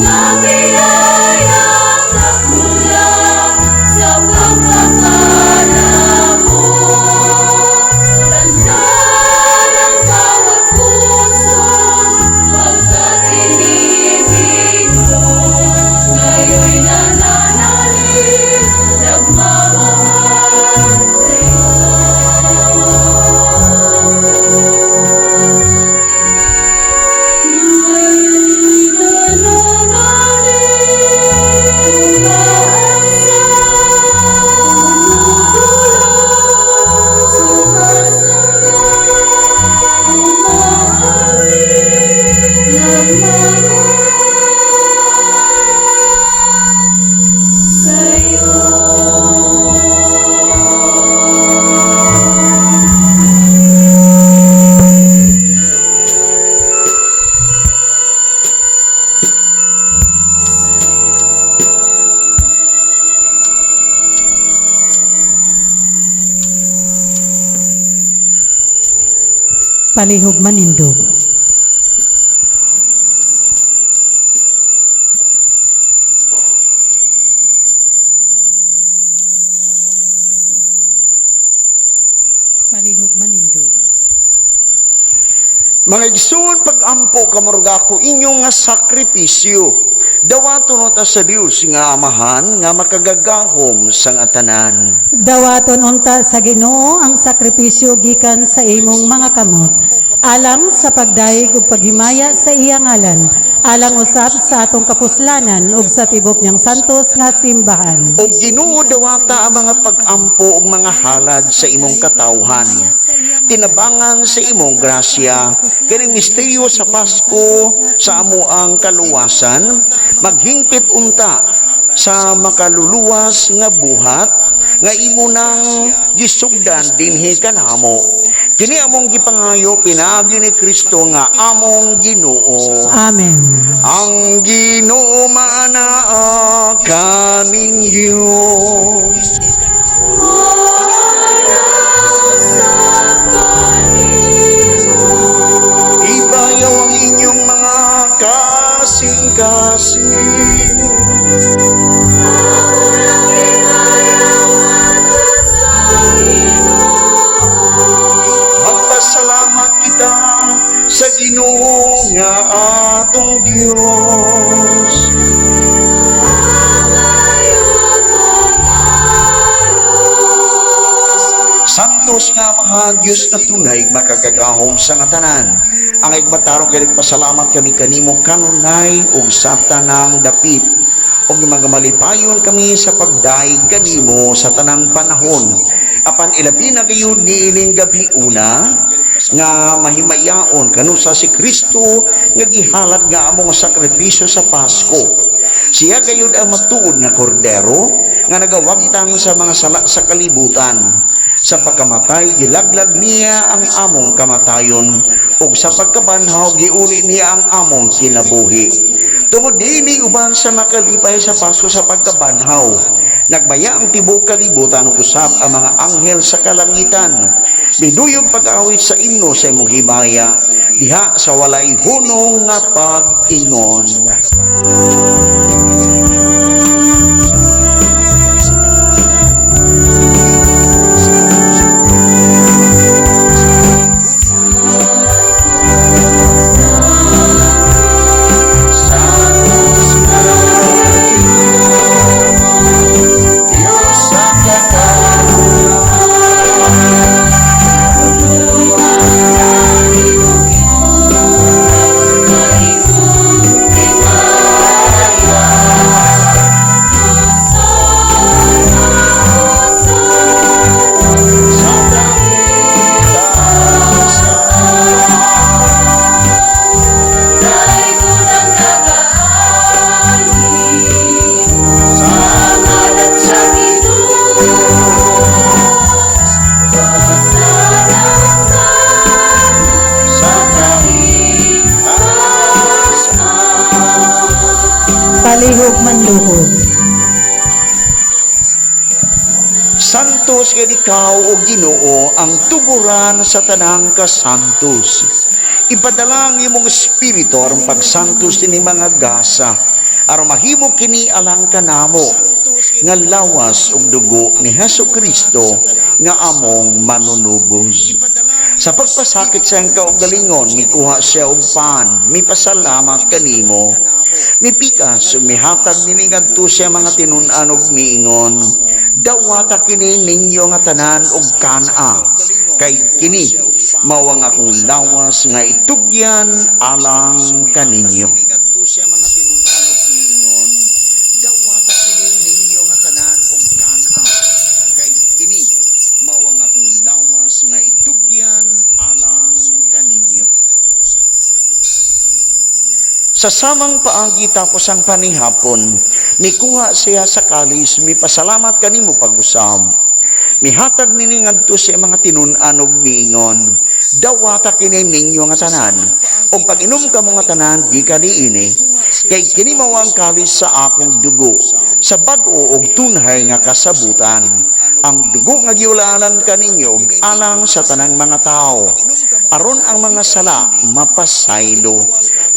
Nga biyayang dakula sa pagkakanamo. Tanda ng bawat puso, pagkat inibig mo. Ngayon'y nananalig, nagmamahal sa'yo. Ngayon'y nananalig, umaasa, tumutulong, sumasamba, umaawit, nagmamahal sa'yo. Palihog manindog. Palihog manindog. Mga igsoon, pag-ampo kamurga ko inyong nga sakripisyo. Dawaton ta sa Dios nga Amahan nga makagagahom sang atanan. Dawaton unta sa Ginoo ang sakripisyo gikan sa imong mga kamot, alang sa pagdayeg ug paghimaya sa iyang ngalan, alang usab sa atong kapuslanan ug sa tibok niyang santos nga simbahan. O Ginoo, dawata ang mga pag-ampo ug mga halad sa imong katawhan. Tinabangan sa imong grasya, kining misteryo sa Pasko sa amo ang kaluwasan, maghingpit unta sa makaluluwas nga buhat nga imo nang gisugdan dinhi kanamo. Kini among gipangayo pinaagi ni Kristo nga among Ginoo. Amen. Ang Ginoo maanaa kaninyo. Sa kanimo. Ibayaw ang inyong mga kasing-kasing. Ako lang ibayaw ngadto sa Ginoo. Magpasalamat kita sa Ginoo nga atong Dios. Maayo Santos nga Amahan, Diyos na tunay, makagagahom sa nga tanan. Ang igmatarong kay nagpasalamat kami kanimo kanunay ug sa tanang dapit. Ug mga malipayon kami sa pagdayeg kanimo sa tanang panahon. Apan ilabi na gayud niining gabi una nga mahimayaon kanusa si Kristo nga gihalad nga among sakripisyo sa Pasko. Siya gayud ang matuod nga kordero nga nagawagtang sa mga sala sa kalibutan. Sa pagkamatay, gilaglag niya ang among kamatayon, ug sa pagkabanhaw, giuli niya ang among kinabuhi. Tungod dini uban sa makalipay sa Pasko sa pagkabanhaw, nagbaya ang tibuok kalibutan ug usab ang mga anghel sa kalangitan. Miduyog pag-awit sa imno sa imong himaya, diha sa walay hunong nga pag-ingon. Diyos sa katapuan, punuan sa imong sa imong himaya. Hosana, Hosana, sa Daygon ang nagaanhi sa ngalan sa Ginoo. Hosana, Hosana, sa taas. Palihog manluhod. Santos kay ikaw, o Ginoo, ang tuguran sa tanang kasantos. Ipadala ang imong espiritu aron pagsantos ini mga gasa. Aron mahimo kini alang kanamo nga lawas ug dugo ni Hesus Kristo nga among manunubos. Sa pagpasakit sa iyang kaugalingon, mikuha siya og pan, mipasalamat kanimo, mipikas ug mihatag nini ngadto sa mga tinun-an ug miingon, "Dawata kini ninyo nga tanan ug kan-a, kay kini mao ang akong lawas nga itugyan alang kaninyo." Dawata kini ninyo nga tanan ug kan-a, kay kini mao ang akong lawas nga itugyan alang kaninyo. Sa samang paagi, tapos ang panihapon, mikuha siya sa kalis, mipasalamat kanimo pag-usab. Mihatag nini ngadto sa mga tinun-an ug miingon, "Dawata kini ninyo nga tanan, ug pag-inom kamo nga tanan gikan niini, kay kini mao ang kalis sa akong dugo, sa bag-o ug tunhay nga kasabutan. Ang dugo nga giulalan kaninyo ug alang sa tanang mga tao, aron ang mga sala mapasaylo.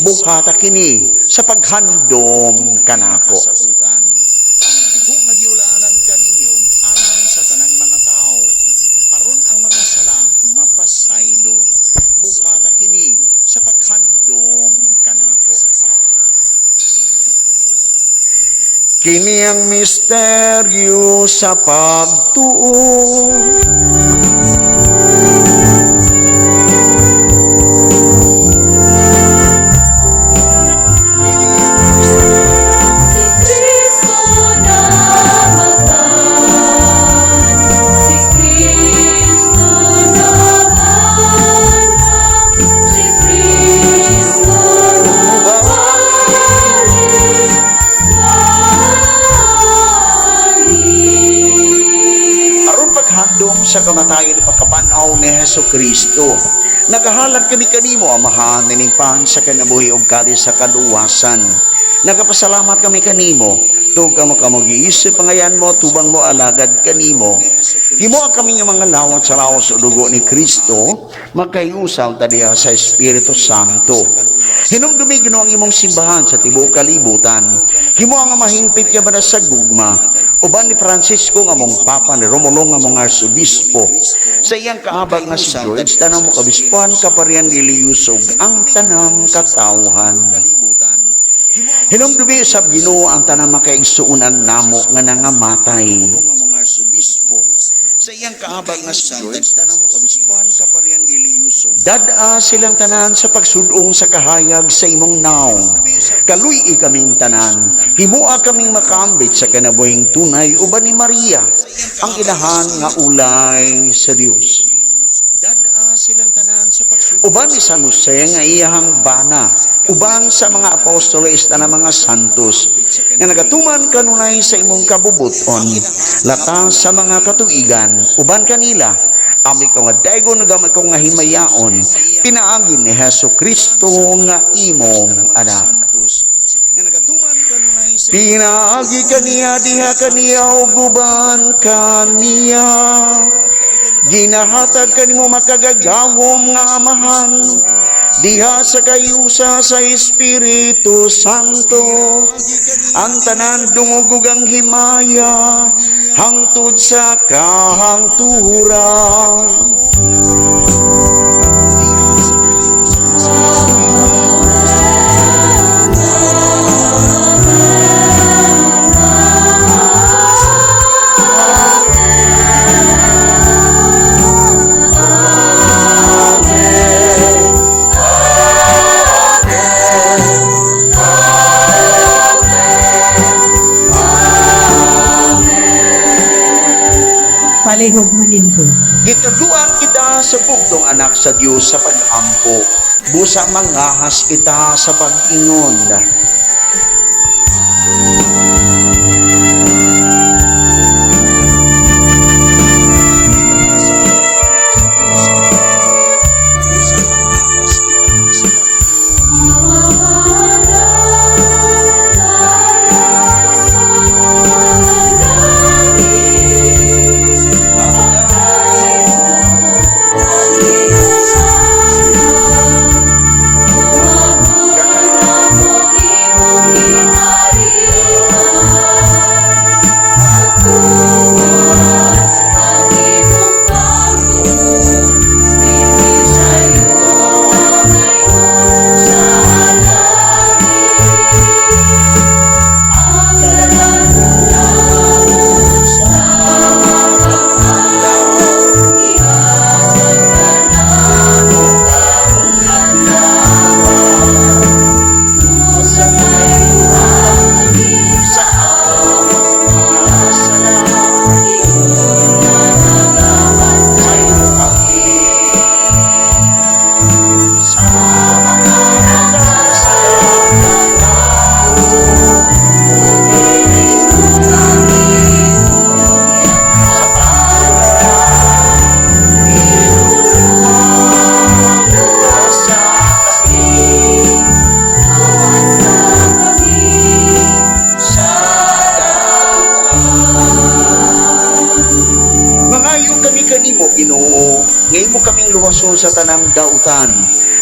Buhata kini sa paghandom kanako." Ang dugo nga giulalan kaninyo ug alang sa tanang mga tao, aron ang mga sala mapasaylo. Buhata kini sa paghandom kanako. Kini ang misteryo sa pagtuo. Si Kristo namatay, si Kristo nabanhaw, si Kristo nabalik langit. Aron paghandom sa kamatayon ug pagkabanhaw ni Hesus Kristo, nagahalad kami kanimo, Amahan, nining pan sa kinabuhi ug kalis sa kaluwasan. Nagapasalamat kami kanimo tungod kamo kamo giisip pangayan mo tubang mo alagad kanimo. Himoa kami nga mga lawat sa lawas o dugo ni Kristo, magkaiusal ta diha sa Espiritu Santo. Hinumdumi, Ginoo, ang imong simbahan sa tibuok kalibutan. Himoa nga mahingpit niya ba sa gugma uban ni Francisco nga mong Papa, ni Romulo nga mong Arsobispo, sa iyang kaabag nga si George, tanang mo kabispuan, kaparian Lilius ug ang tanang katawhan. Hinumdumi sab, Ginoo, ang tanang makaigsuonan namo nga nangamatay. Sa iyang kaabag nga si George, tanang mo kabispuan, kaparian Lilius ug dad-a silang tanan sa pagsudong sa kahayag sa imong naong. Kaluy-i kaming tanan, himoa kaming makaambit sa kinabuhing tunay uban ni Maria, ang inahan nga ulay sa Dios. Uban ni San Jose nga iyahang bana, uban sa mga apostoles na mga santos, nga nagatuman kanunay sa imong kabubuton, latas sa mga katuigan, uban kanila, ami ko nga daygon ug ami ko nga himayaon, pinaagi ni Hesus Kristo nga imong anak. Pinaagi kaniya, diha kaniya ug uban kaniya, ginahatag kanimo makagagahom nga Amahan, diha sa kayusa sa Espiritu Santo, ang tanan dungog ug ang himaya hangtod sa kahangturan. Palihog manindog. Gitudluan kita sa bugtong anak sa Dios sa pag-ampo. Busa mangahas kita sa pag-ingon. kaming luwason sa tanang dautan.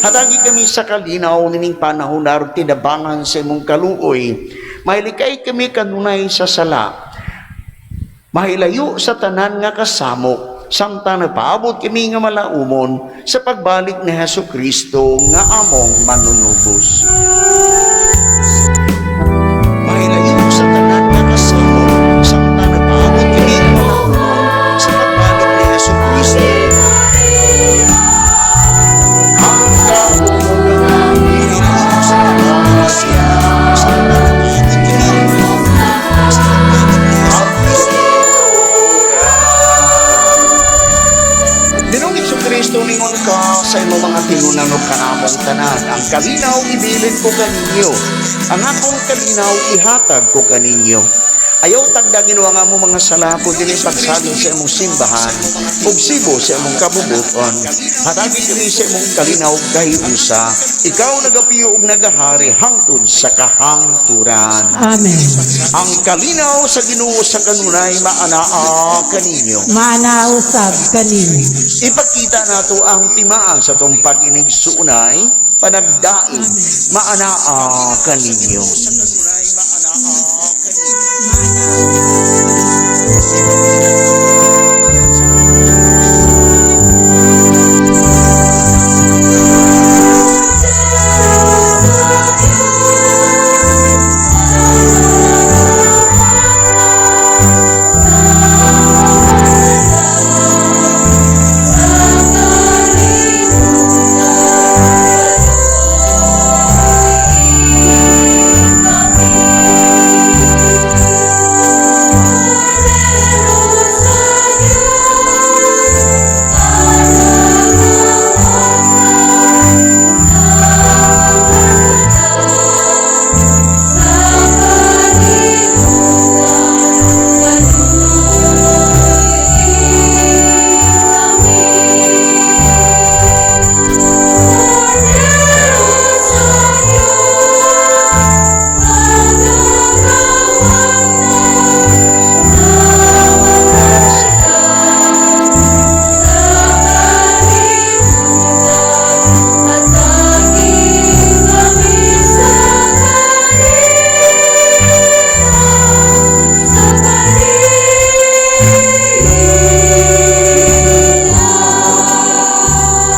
Hatagi kami sa kalinaw nining panahon aron tinabangan sa imong kaluoy. Mahilikay kami kanunay sa sala. Mahilayo sa tanan nga kasamok, samtang nagpaabot kami nga malaumon sa pagbalik ni Hesus Kristo nga among manunubos. Mahilayo sa tanan nga kasamok, samtang nagpaabot kami nga malaumon sa pagbalik ni Hesus Kristo. Ang kabubugan, mahilayo sa tanan nga kasamok, samtang nagpaabot kami nga malaumon sa pagbalik ni Hesus Kristo. Ginoong Kristo, ningon ka sa imong mga tinunan ug kanamong tanan. Ang kalinaw ibilin ko kaninyo. Ang akong kalinaw ihatag ko kaninyo. Ayaw tagda, Ginoo, ang among mga sala, kundi pagsalig sa imong simbahan ug sibo sa imong kabubuton. Hatagi kami sa imong kalinaw kahiusa. Ikaw nagapiyo ug nagahari hangtod sa kahangturan. Amen. Ang kalinaw sa Ginoo sa kanunay maanaa kaninyo. Maanaa usab kaninyo. Ipakita nato ang timaa sa atong pag-inigsuonay, panagdaig, maanaa kaninyo.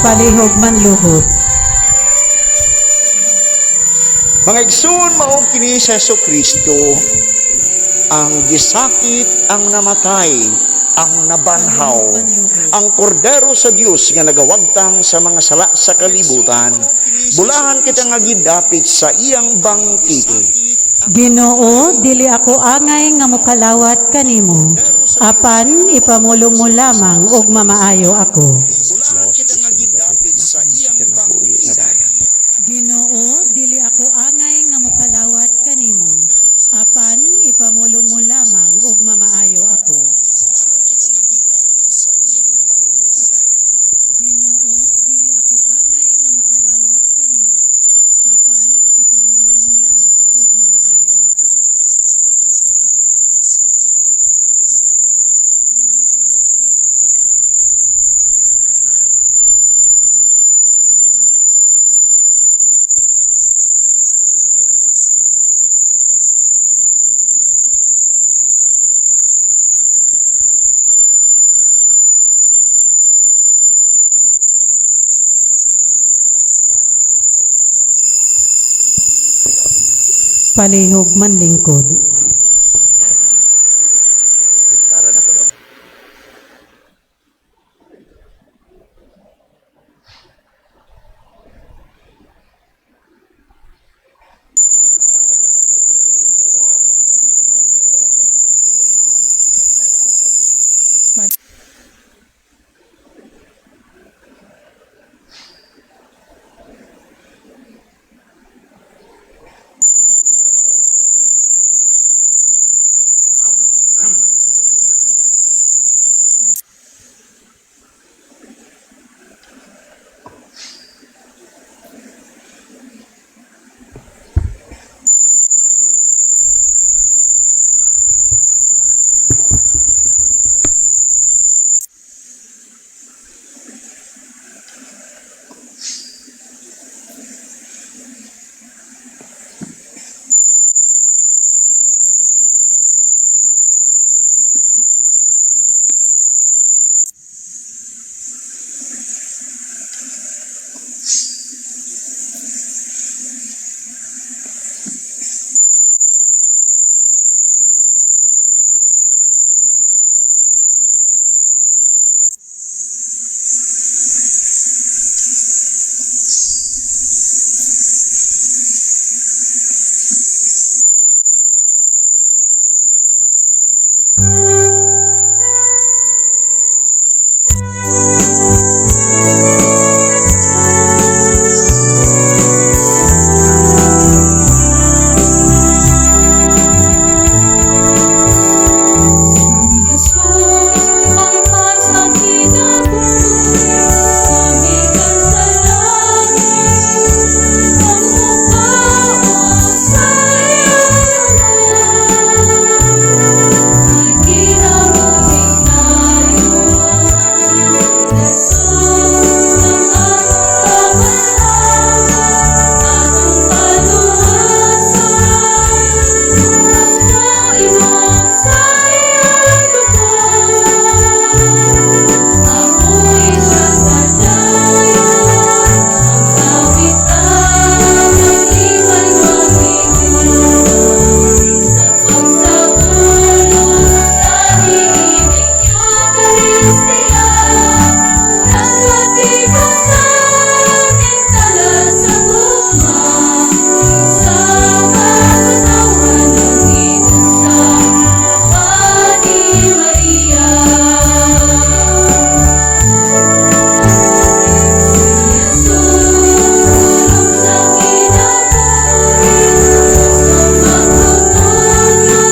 Palihog manluhob. Mga igsoon, mao kini si Hesus Kristo ang gisakit, ang namatay, ang nabanhaw, ang kordero sa Dios nga nagawagtang sa mga sala sa kalibutan. Bulahan kita nga gidapit sa iyang bangkite. Ginoo, dili ako angay nga mokalawat kanimo. Apan ipamulong mo lamang ug mamaayo ako. Bulahan kita nga gidapit sa iyang bangkite. Ginoo, dili ako angay nga mokalawat kanimo. Apan ipamulong mo lamang ug mamaayo ako. Ginoo, dili ako angay nga mokalawat kanimo. Apan ipamulong mo lamang ug mamaayo ako. Palihog manlingkod. Tara na ko do. Si Jesus ang pan sa kinabuhi, gikan sa langit, ang mukaon sa iyang ay kinabuhing nayon. Jesus ang atong kabanhagan, atong kaluwasan, ang moinom sa iyang dugo, amoy siya padayon, ang kawitan maglibay maghigugma, sa pagsaulog kaniining Eucharistia, nagatigom naning talan sa gugma, sa katawan ng sa ni Maria. Si Jesus sulong sa kinabuhi, kusog magtutudlo,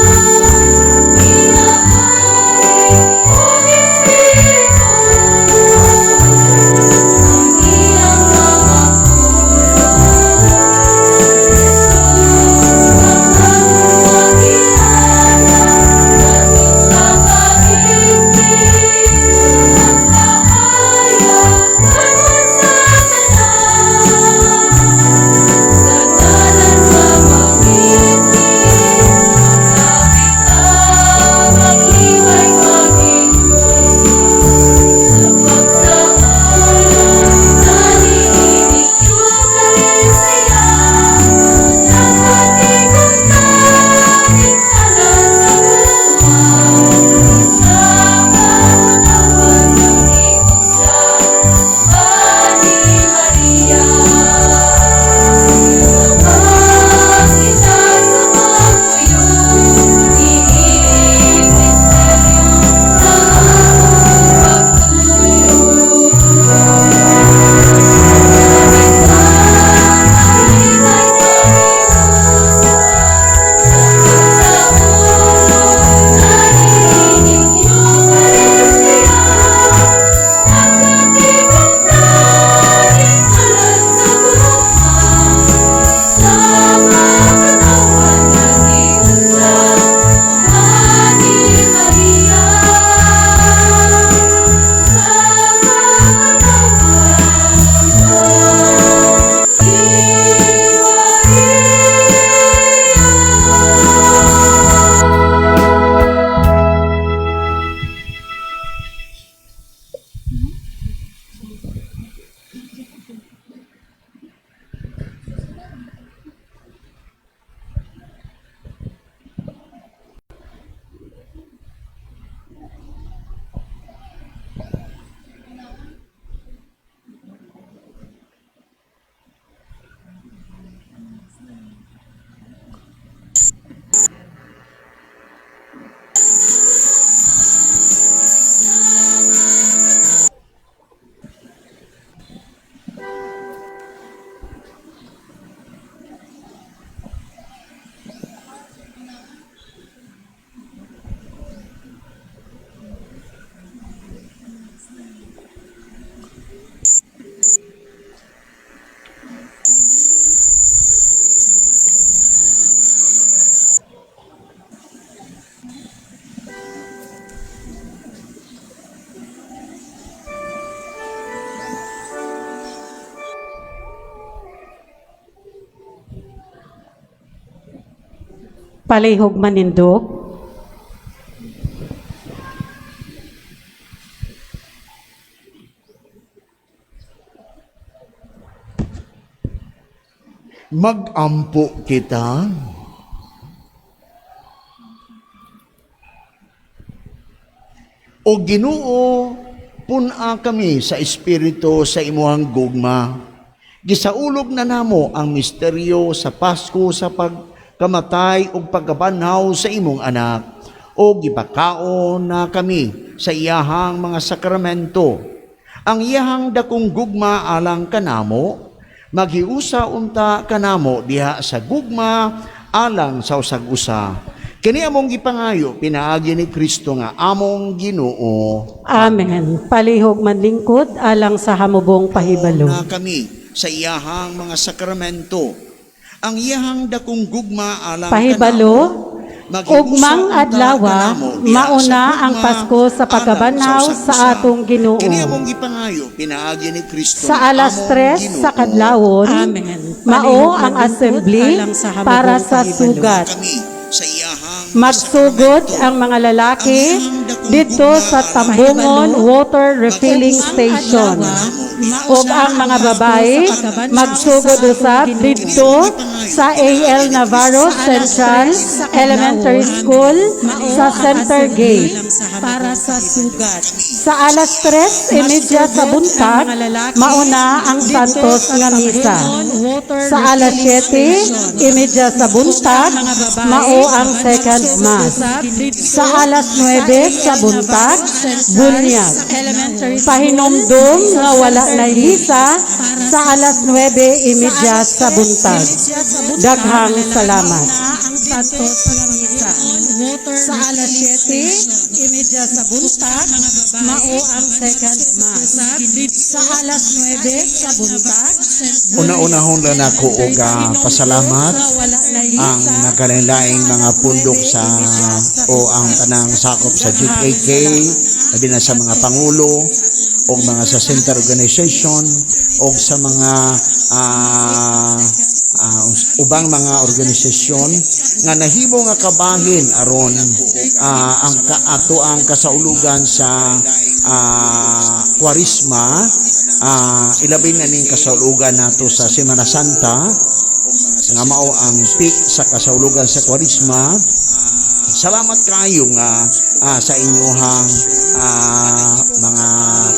ginahari ug Espiritu, ang iyang mga pulong. Si Jesus ang atong kagianan, ngadto sa kahigpit, nagkaayo kanus sa tanan. Sa ngalan sa pag-ibig, ang maglibay maghigugma, sa pagsaulog kaniining Eucharistia, nagatigom naning talan sa gugma, sa katawan ng sa ni Maria. Tawag kita sa pagpuyo, niining misteryo sa atong pagtuo. Gamit maglibay maghigugma, sa pagsaulog kaniining Eucharistia, nagatigom naning talan sa gugma, sa katawan ng sa ni Maria. Sa katawan ni Maria. Palihog manindog. Magampo kita. O Ginoo, pun-a kami sa espiritu sa imuhang gugma. Gisaulog na namo ang misteryo sa Pasko sa pagkamatay ug pagkabanhaw sa imong anak. O gipakaon na kami sa iyahang mga sakramento. Ang iyahang dakong gugma alang kanamo, maghiusa unta kanamo diha sa gugma alang sa usag-usa. Kini among gipangayo pinaagi ni Kristo nga among Ginoo. Amen. Palihog manlingkod alang sa hamubong pahibalo. Na kami sa iyahang mga sakramento. Ang iyahang dakong gugma alang Pahibalo, kanamo, maghiusa ugmang unta adlawa, kanamo diha mauna sa gugma ang Pasko sa alang pagkabanhaw usag-usa. Sa atong Ginoo. Kini among gipangayo pinaagi ni Kristo Sa nga alas among 3 Ginoo. sa kadlawon, Amen. mao Palihog ang manlingkod assembly alang sa hamubong para sa pahibalo. sugat. Kami sa iyahang Magsugod sakramento. ang mga lalaki Ang iyahang dakong dito gugma sa alang Tambungon Pahibalo, Water Refilling Ugmang Station. adlawa, Ug ang mga babae magsugod usab didto sa AL Navarro Central Elementary School sa Center Gate. Para sa sugat. Sa alas 3:30 sa buntag, mauna ang Santos nga misa. Sa alas 7:30 sa buntag, mao ang second mass. Sa alas 9 sa buntag, bunyag. Pahinomdom nga wala na misa sa alas 9:30 sa buntag. Daghang salamat. Ang Santos nga misa. Sa alas 7:30 sa buntag, Mao ang second mass. Sa alas 9 sa buntag, Una-unahon lang nako og pasalamat ang nagkalain-laing mga pundok sa o ang tanang sakop sa GKK, labi na sa mga pangulo o mga sa center organization o sa mga ubang mga organisasyon nga nahimo nga kabahin aron ang ato ang kasaulugan sa Kwarisma, ilabi na ning kasaulugan nato sa Semana Santa nga mao ang peak sa kasaulugan sa Kwarisma. Salamat kayo nga sa inyong mga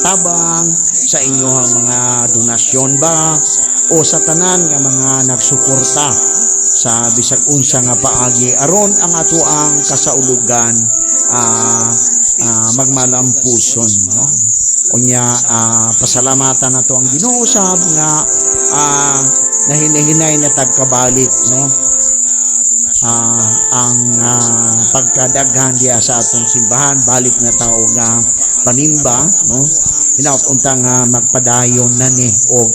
tabang, sa inyong mga donasyon ba o sa tanan nga mga nagsuporta sa bisag unsa nga paagi aron ang atoang kasaulugan magmalampuson, no? Unya pasalamatan nato ang Ginoo sab nga nahinahinay na tagkabalik, no, ang pagkadaghan diya sa atong simbahan, balik na tao nga panimba, no? Hinaut unta nga magpadayon na ni og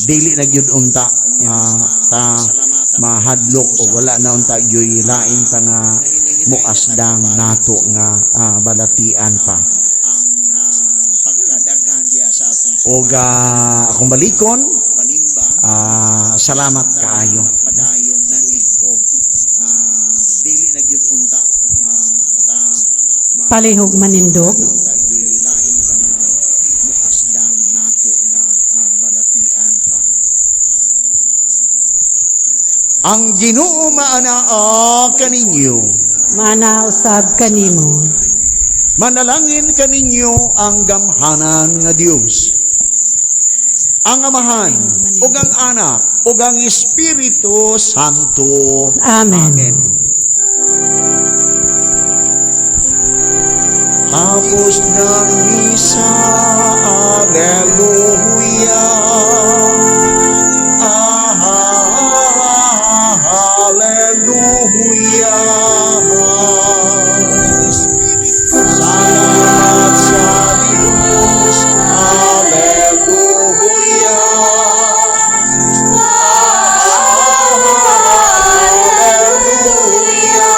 dili na gyud unta ta mahadlok o wala na unta gyud lain pa nga muasdang nato nga balatian pa. Og akong balikon, salamat kaayo. Dili na gyud unta ta Palihog manindog. Lain pa nga muasdang nato nga balatian pa. Ang Ginoo maanaa kaninyo. Maana usab kanimo. Manalangin kaninyo ang gamhanan nga Dios, ang Amahan, ug ang Anak, ug ang Espiritu Santo. Amen. Amen. Tapos ng misa, Alleluia. Alleluia. Salamat sa Diyos, Alleluia. Alleluia. Alleluia,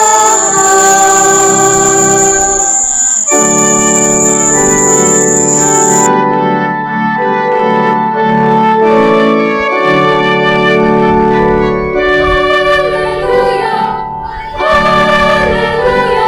Alleluia.